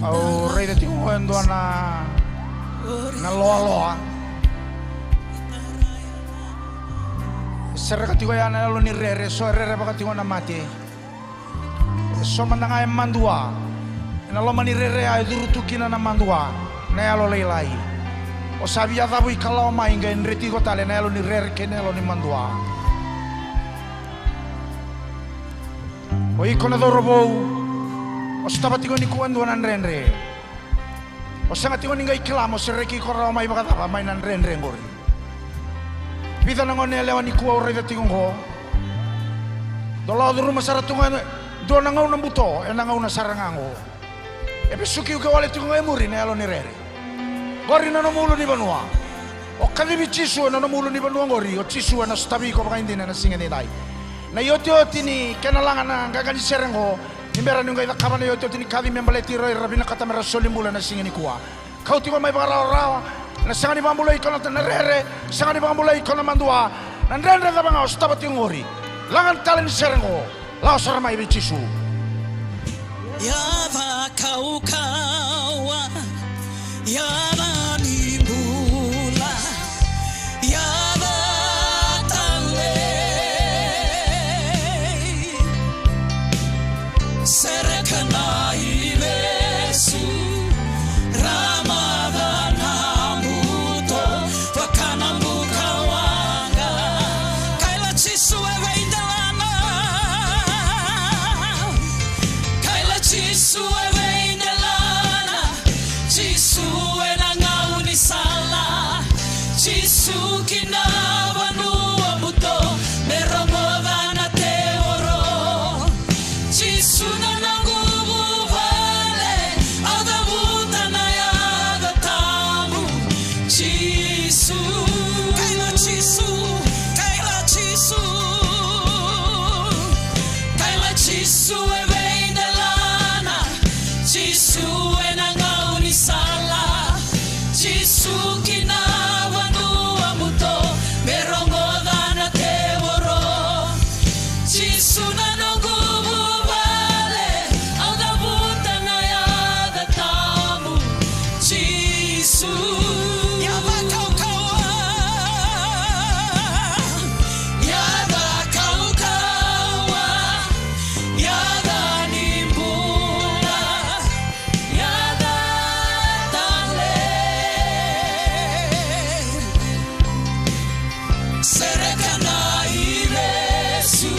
Au raica tiko e dua na, na loaloa. E sereka tiko ya na yalo ni rere, so e rerevaka tiko na mate. E so mada ga e madua. Ena loma ni rere ya e curu tu kina na madua, na yalo lailai. O sa via cavu ikalawa mai qai dreti iko tale na yalo ni rere kei na yalo ni madua. O iko na cauravou, o sotava tiko nikua e dua na dredre. O sega tiko ni qai kila mo sereki iko rawa mai vakacava mai na dredre qori. Vica na gone yalewa nikua au raica tiko qo. Dou lako curuma sara tu ga e dua na gauna buto, ena gauna sara ga qo. E vesuki uke wale tiko ga e muri na yalo ni rere. Qori na nomu ulunivanua. O kacivi Jisu ena nomu ulunivanua qori, o Jisu ena sotavi iko vakaidina ena siga edaidai. Na iotioti ni kena laga na qaqa ni sere qo, ni bera niu qai cakava na iotioti ni kaci me baleti ira era vinakata mera soli bula ena siga nikua. Kauti iko mai vakarawarawa, na sega ni vakabulai iko na rere, sega ni vakabulai iko na madua, na dredre cava ga o sotava tiko qori. Laga na tale ni sere qo, lako sara mai vei Jisu. Yaca kaukauwa, yaca ni bula, yaca talei. Sereka na ivesu, ramaca na buto, vaka na bukawaqa. Kaila Jisu e veidelana. Kaila Jisu e veidelana. Jisu ena gaunisala. Jisu ki na vanua buto, me rogoca na tevoro. Jisu na noqu vuvale, au cavuta na yaca tabu. Jisu. Kaila Jisu, kaila Jisu. Kaila Jisu e veidelana. Jisu ena gaunisala. Jisu ki na vanua buto, me rogoca na tevoro. Jisu na noqu vuvale, au cavuta na yaca tabu. Jisu. Yaca kaukauwa. Yaca kaukauwa. Yaca ni bula. Yaca talei. Sereka na ivesu,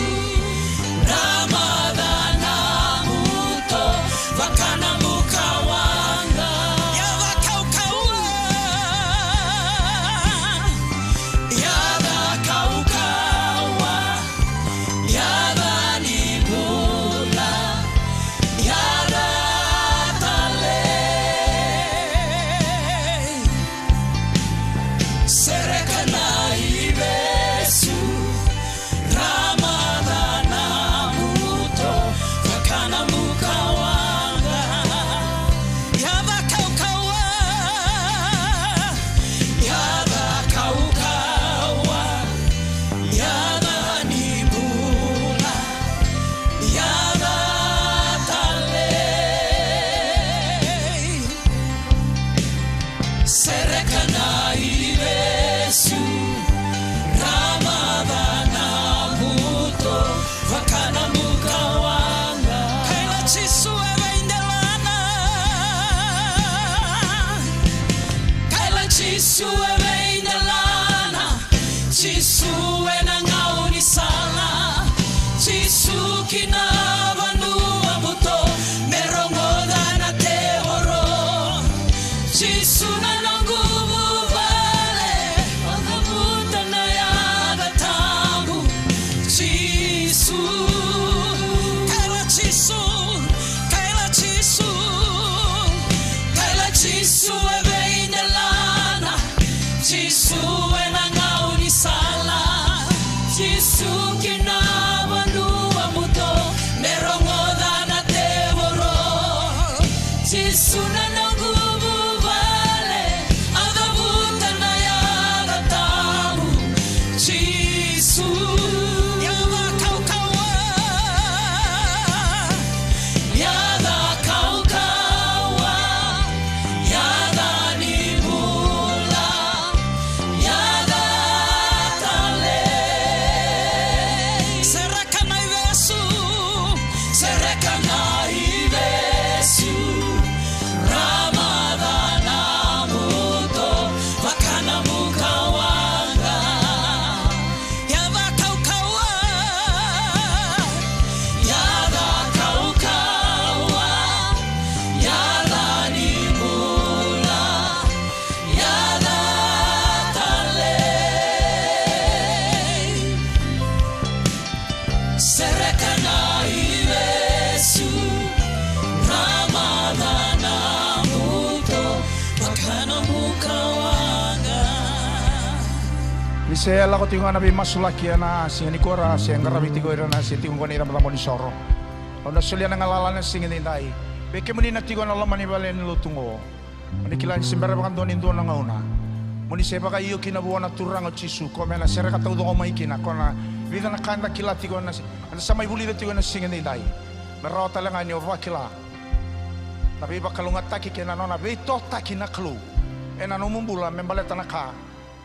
ramaca na buto, vaka na bukawaqa. Yaca kaukauwa. Yaca kaukauwa. Yaca ni bula. Yaca talei. Sereka na ivesu, ramaca na buto, vaka na bukawaqa. Yaca kaukauwa. Yaca kaukauwa. Yaca ni bula. Yaca talei. Sereka na ivesu, ramaca na buto, vaka na bukawaqa. Kaila Jisu e veidelana. Kaila Jisu e veidelana. Jisu ena gaunisala. Jisu ki na vanua buto, me rogoca na tevoro. Jisu na noqu vuvale, au cavuta na yaca tabu. Jisu. Kaila Jisu, kaila Jisu. Kaila Jisu e veidelana. Jisu ena gaunisala. Jisu ki na vanua buto, me rogoca na tevoro. Jisu na noqu vuvale, au cavuta na yaca tabu. Jisu. Yaca kaukauwa. Yaca kaukauwa. Se lako tiko ga na veimasulaki ena siga nikua, ra se qaravi tiko ira na se tiko qo na icabocabo ni soro. Au na solia na galala ena siga edaidai vei kemuni na tiko ena loma ni vale ni lotu qo. Mo ni kila ni se bera vakadua ni dua na gauna mo ni se vakaio kina vua na Turaga o Jisu, ko me na sereka taucoko mai kina, ko na vica na ka eda kila tiko ena, eda sa mai vulica tiko ena siga edaidai. Me rawa tale ga ni o vakila na veivakalougatataki kei na nona veitotaki na Kalou ena nomu bula me baleta na ka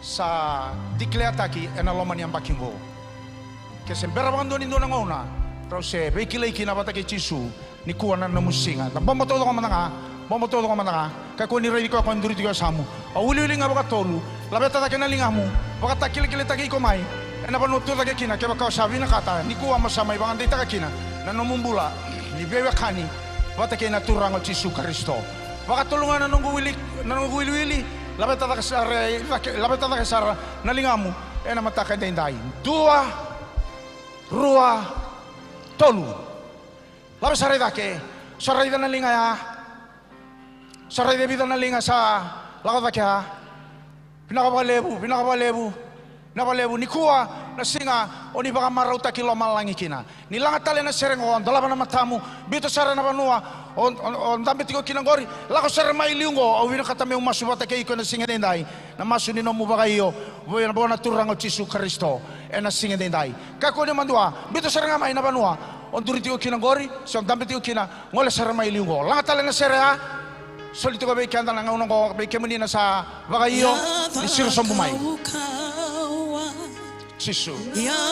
sa declare-taki ena loma ni yabaki qo. Ke se bera vakadua ni dua na gauna rau se veikilai kina vata kei Jisu, nikua na nomu siga. Da bobo taucoko mada ga, bobo taucoko mada ga. Kakua ni raici koya ko duri tiko e yasamu. Au wiliwili ga vakatolu, laveta cake na ligamu, vakatakilakilataki iko mai ena vanua tu cake kina kevaka o sa vinakata nikua mo sa mai vakadeitaka kina na nomu bula ni veiwekani vata kei na Turaga o Jisu Karisito. Vakatolu ga na noqu wili, na noqu wiliwili, laveta cake sara, laveta cake sara na ligamu ena mataka edaidai. Dua, rua, tolu. Lave sara i cake. Sa raica na liga ya? Sa raica e vica na liga sa lako cake ya? Vinaka vakalevu, vinaka vakalevu, vinaka vakalevu. Nikua na siga o ni vakamarautaki lomalagi kina. Ni laga tale na sere qo, dolava na matamu, biuta sara na vanua o, o, o dabe tiko kina qori, lako sara mai liu qo. Au vinakata meu masu vata kei iko ena siga edaidai. Na masu ni nomu vakaio vua, vua na Turaga o Jisu Karisito ena siga edaidai. Kakua ni madua, biuta sara ga mai na vanua o duri tiko kina qori se o dabe tiko kina. Gole sara mai liu qo. Laga tale na sere ya. Soli tiko vei keda na gauna qo, vei kemuni na sa vakaio, ni siro sobu mai. Jisu. Aleluya.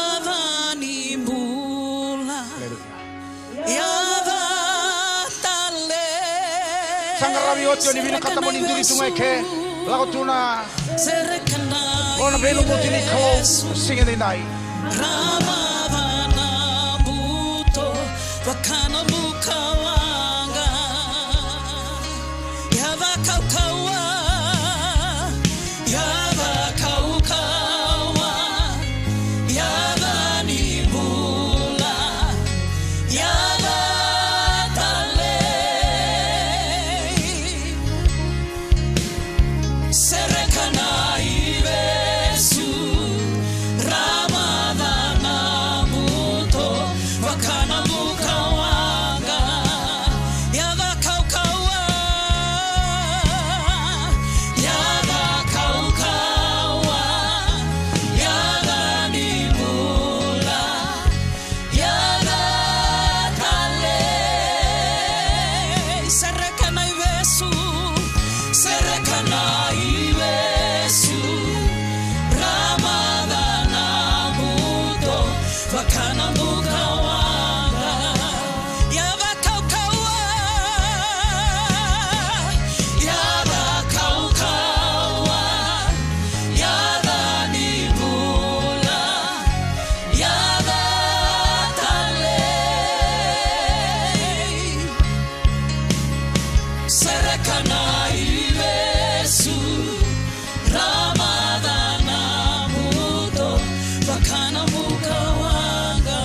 Sa qaravi oti o ni vinakata mo ni duri tu ga eke. Lako tu na, o na veilumuti ni Kalou ena siga edaidai. Rama vana buto, vakana buka waqa. Yaca kaukauwa, yaca kaukauwa, yaca ni bula, yaca talei. Sereka na ivesu, ramaca na buto, vakana buka waqa. Yaca kaukauwa, yaca kaukauwa, yaca ni bula, yaca talei. Sereka na ivesu, sereka na ivesu, ramaca na buto, vakana buka waqa. Yaca kaukauwa, yaca kaukauwa, yaca ni bula, yaca talei. Sereka na ivesu, ramaca na buto, vakana buka waqa.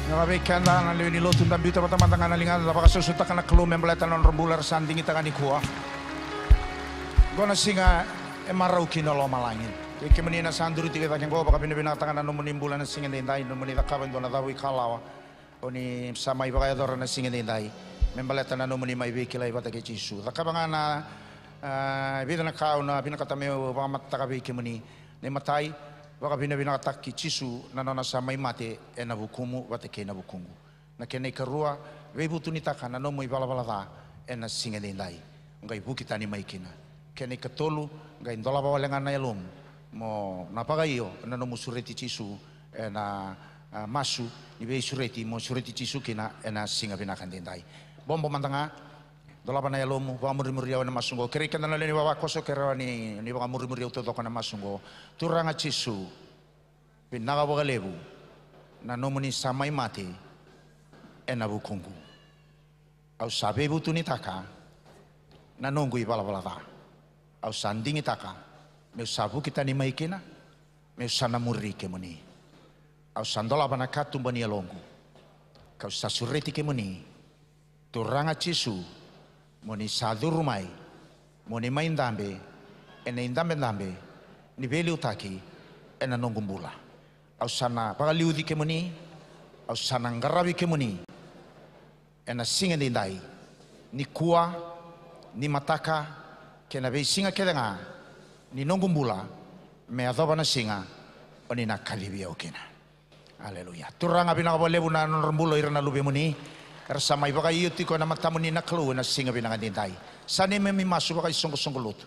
Vinaka vei keda na lewe ni lotu, da biuta vata mada ga na ligada, da vakasausautaka na Kalou me baleta na nodra bula era sa digitaka nikua. Qo na siga e marau kina o lomalagi. Kei kemuni na sa duri tiko i cake qo, vakavinavinakataka na nomuni bula ena siga edaidai, nomuni cakava e dua na cavu ikalawa o ni sa mai vakayacora na siga edaidai me baleta na nomuni mai veikilai vata kei Jisu. Cakava ga na, a, vica na ka au na vinakata meu vakamatataka vei kemuni. Na imatai, vakavinavinakataki Jisu na nona sa mai mate ena vukumu vata kei na vukuqu. Na kena ikarua, veivutunitaka na nomu ivalavala ca ena siga edaidai, qai vuki tani mai kina. Kena ikatolu, qai dolava wale ga na yalomu mo na vakaio ena nomu sureti Jisu ena, a, masu ni veisureti mo sureti Jisu kina ena siga vinaka edaidai. Bobo mada ga, dolava na yalomu, vakamurimuri au ena masu qo. Kerei keda na lewe ni vavakoso, kerei ni, ni vakamurimuri au taucoko ena masu qo. Turaga Jisu, vinaka vakalevu na nomuni sa mai mate ena vukuqu. Au sa veivutunitaka na noqu ivalavala ca. Au sa digitaka meu sa vuki tani mai kina, meu sa na muri kemuni. Au sa dolava na katuba ni yaloqu, kau sa sureti kemuni, Turaga Jisu, mo ni sa curu mai, mo ni mai dabe ena idabedabe ni veiliutaki ena noqu bula. Au sa na vakaliuci kemuni, au sa na qaravi kemuni ena siga edaidai, nikua, nimataka, kei na veisiga kece ga ni noqu bula, me yacova na siga o ni na kacivi au kina. Aleluya. Turaga, vinaka vakalevu na nodra bula o ira na luvemuni era sa mai vakaio tiko ena matamuni na Kalou ena siga vinaka edaidai. Sa neimami masu vakaisoqosoqo lotu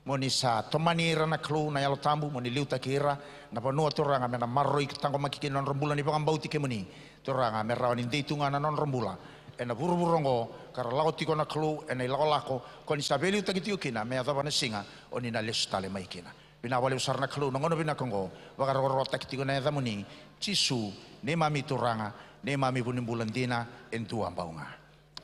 mo ni sa tomani ira na Kalou na Yalo Tabu, mo ni liutaki ira na vanua, Turaga, me na maroroi taqomaki kina na nodra bula ni vakabauti kemuni. Turaga, me rawa ni dei tu ga na nodra bula ena vuravura oqo, ka ra lako tiko na Kalou ena ilakolako ko ni sa veiliutaki tiko kina, me yacova na siga o ni na lesu tale mai kina. Vinaka vakalevu sara na Kalou na gauna vinaka oqo, vakarokorokotaki tiko na yacamuni Jisu, neimami Turaga, neimami vunibula dina e dua bau ga.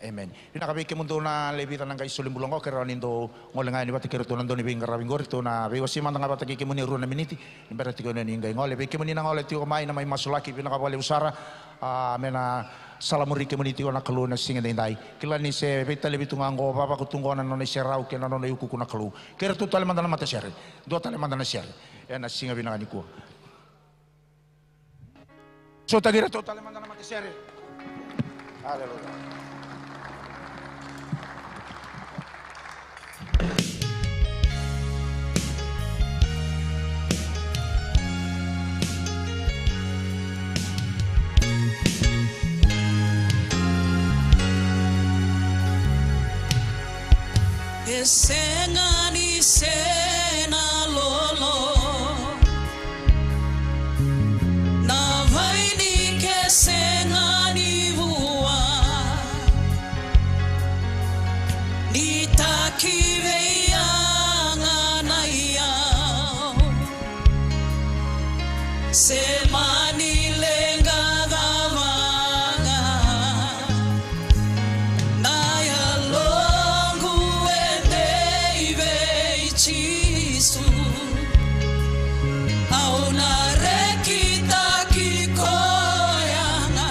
Amen. Vinaka vei kemudou na le vica na qai soli bula oqo, ke rawa ni dou gole ga yani vata kei iratou na dau ni veiqaravi oqori. Tou na veiwasei mada ga vata kei kemuni e rua na miniti ni bera tiko ni qai gole. Vei kemuni na gole tiko mai na mai masulaki, vinaka vakalevu sara. A, me na salamuri kemuni tiko na Kalou na siga edaidai. Kila ni se veitalevi tu ga oqo, vavaku tu oqo na nona iserau kei na nona iukuuku na Kalou. Kei iratou tale mada na matasere, dua tale mada na sere ena siga vinaka nikua. Sotaki iratou tale mada na matasere. Aleluya. E sega ni se na lolo, na vaini ke sega ni vua, ni taki veiyaga na iyau. Se mani leqa cava ga, na yaloqu e dei vei Jisu. Au na rekitaki koya ga,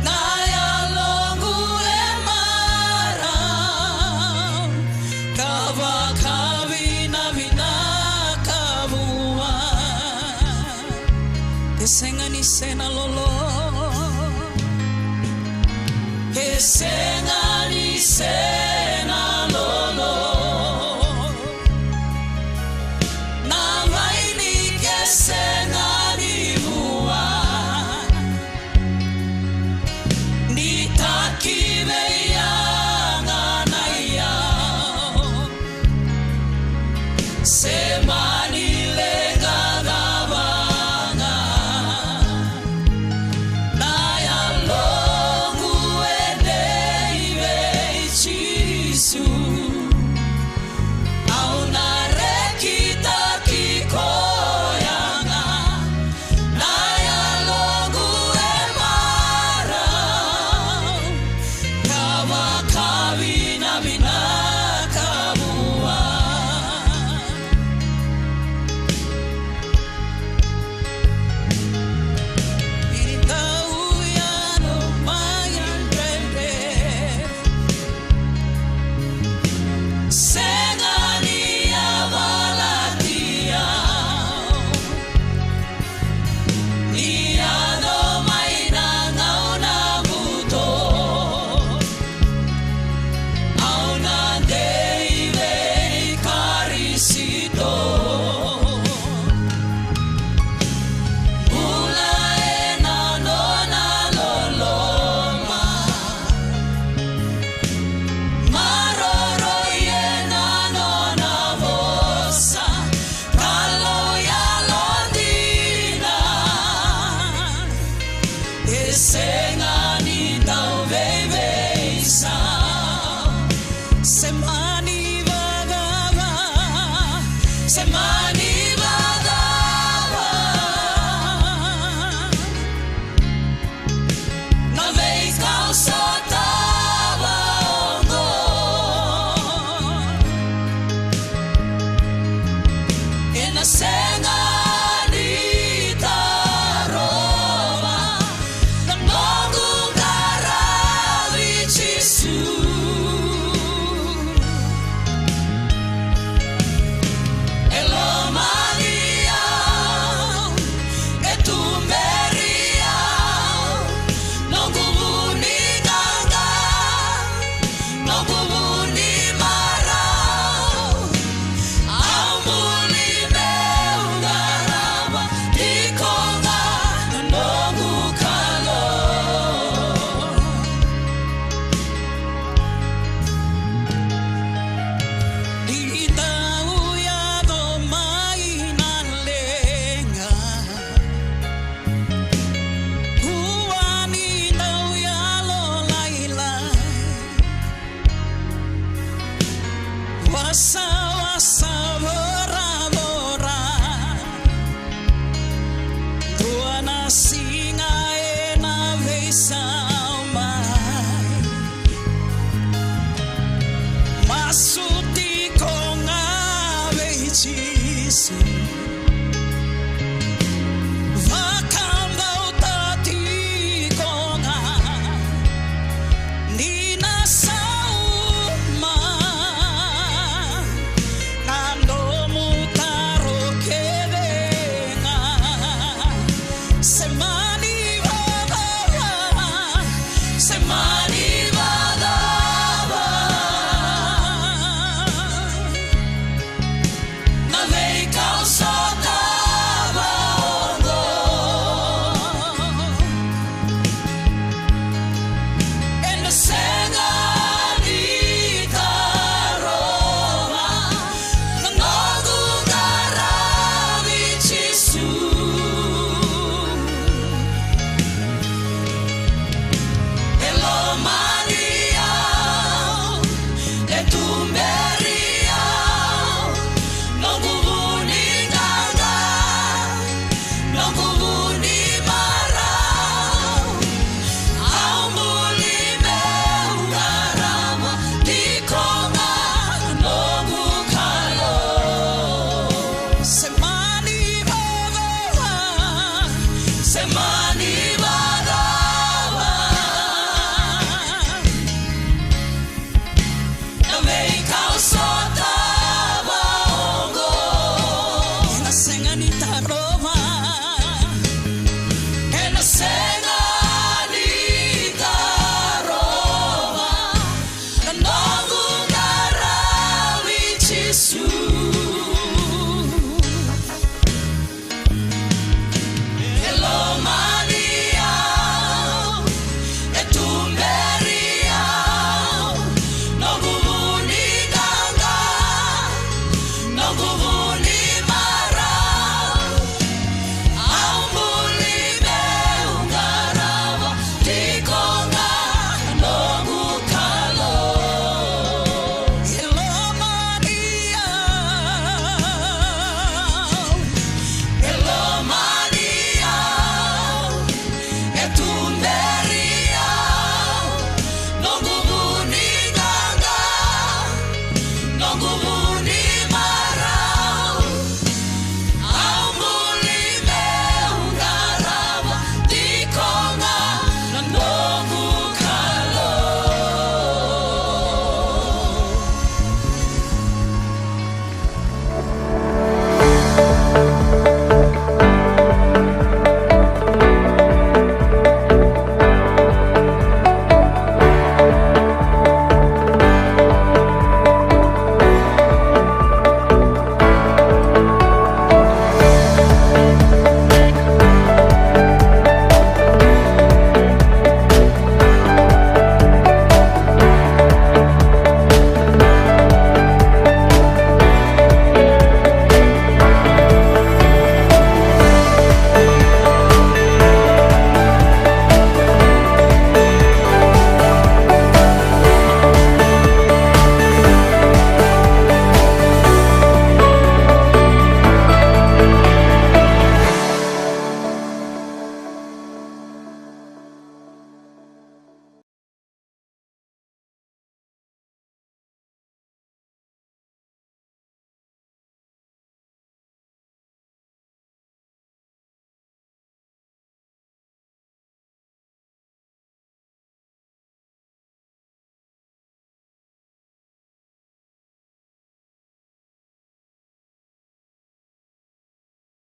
na yaloqu e marau, ka vakavinavinaka vua. E sega ni se na lolo, e sega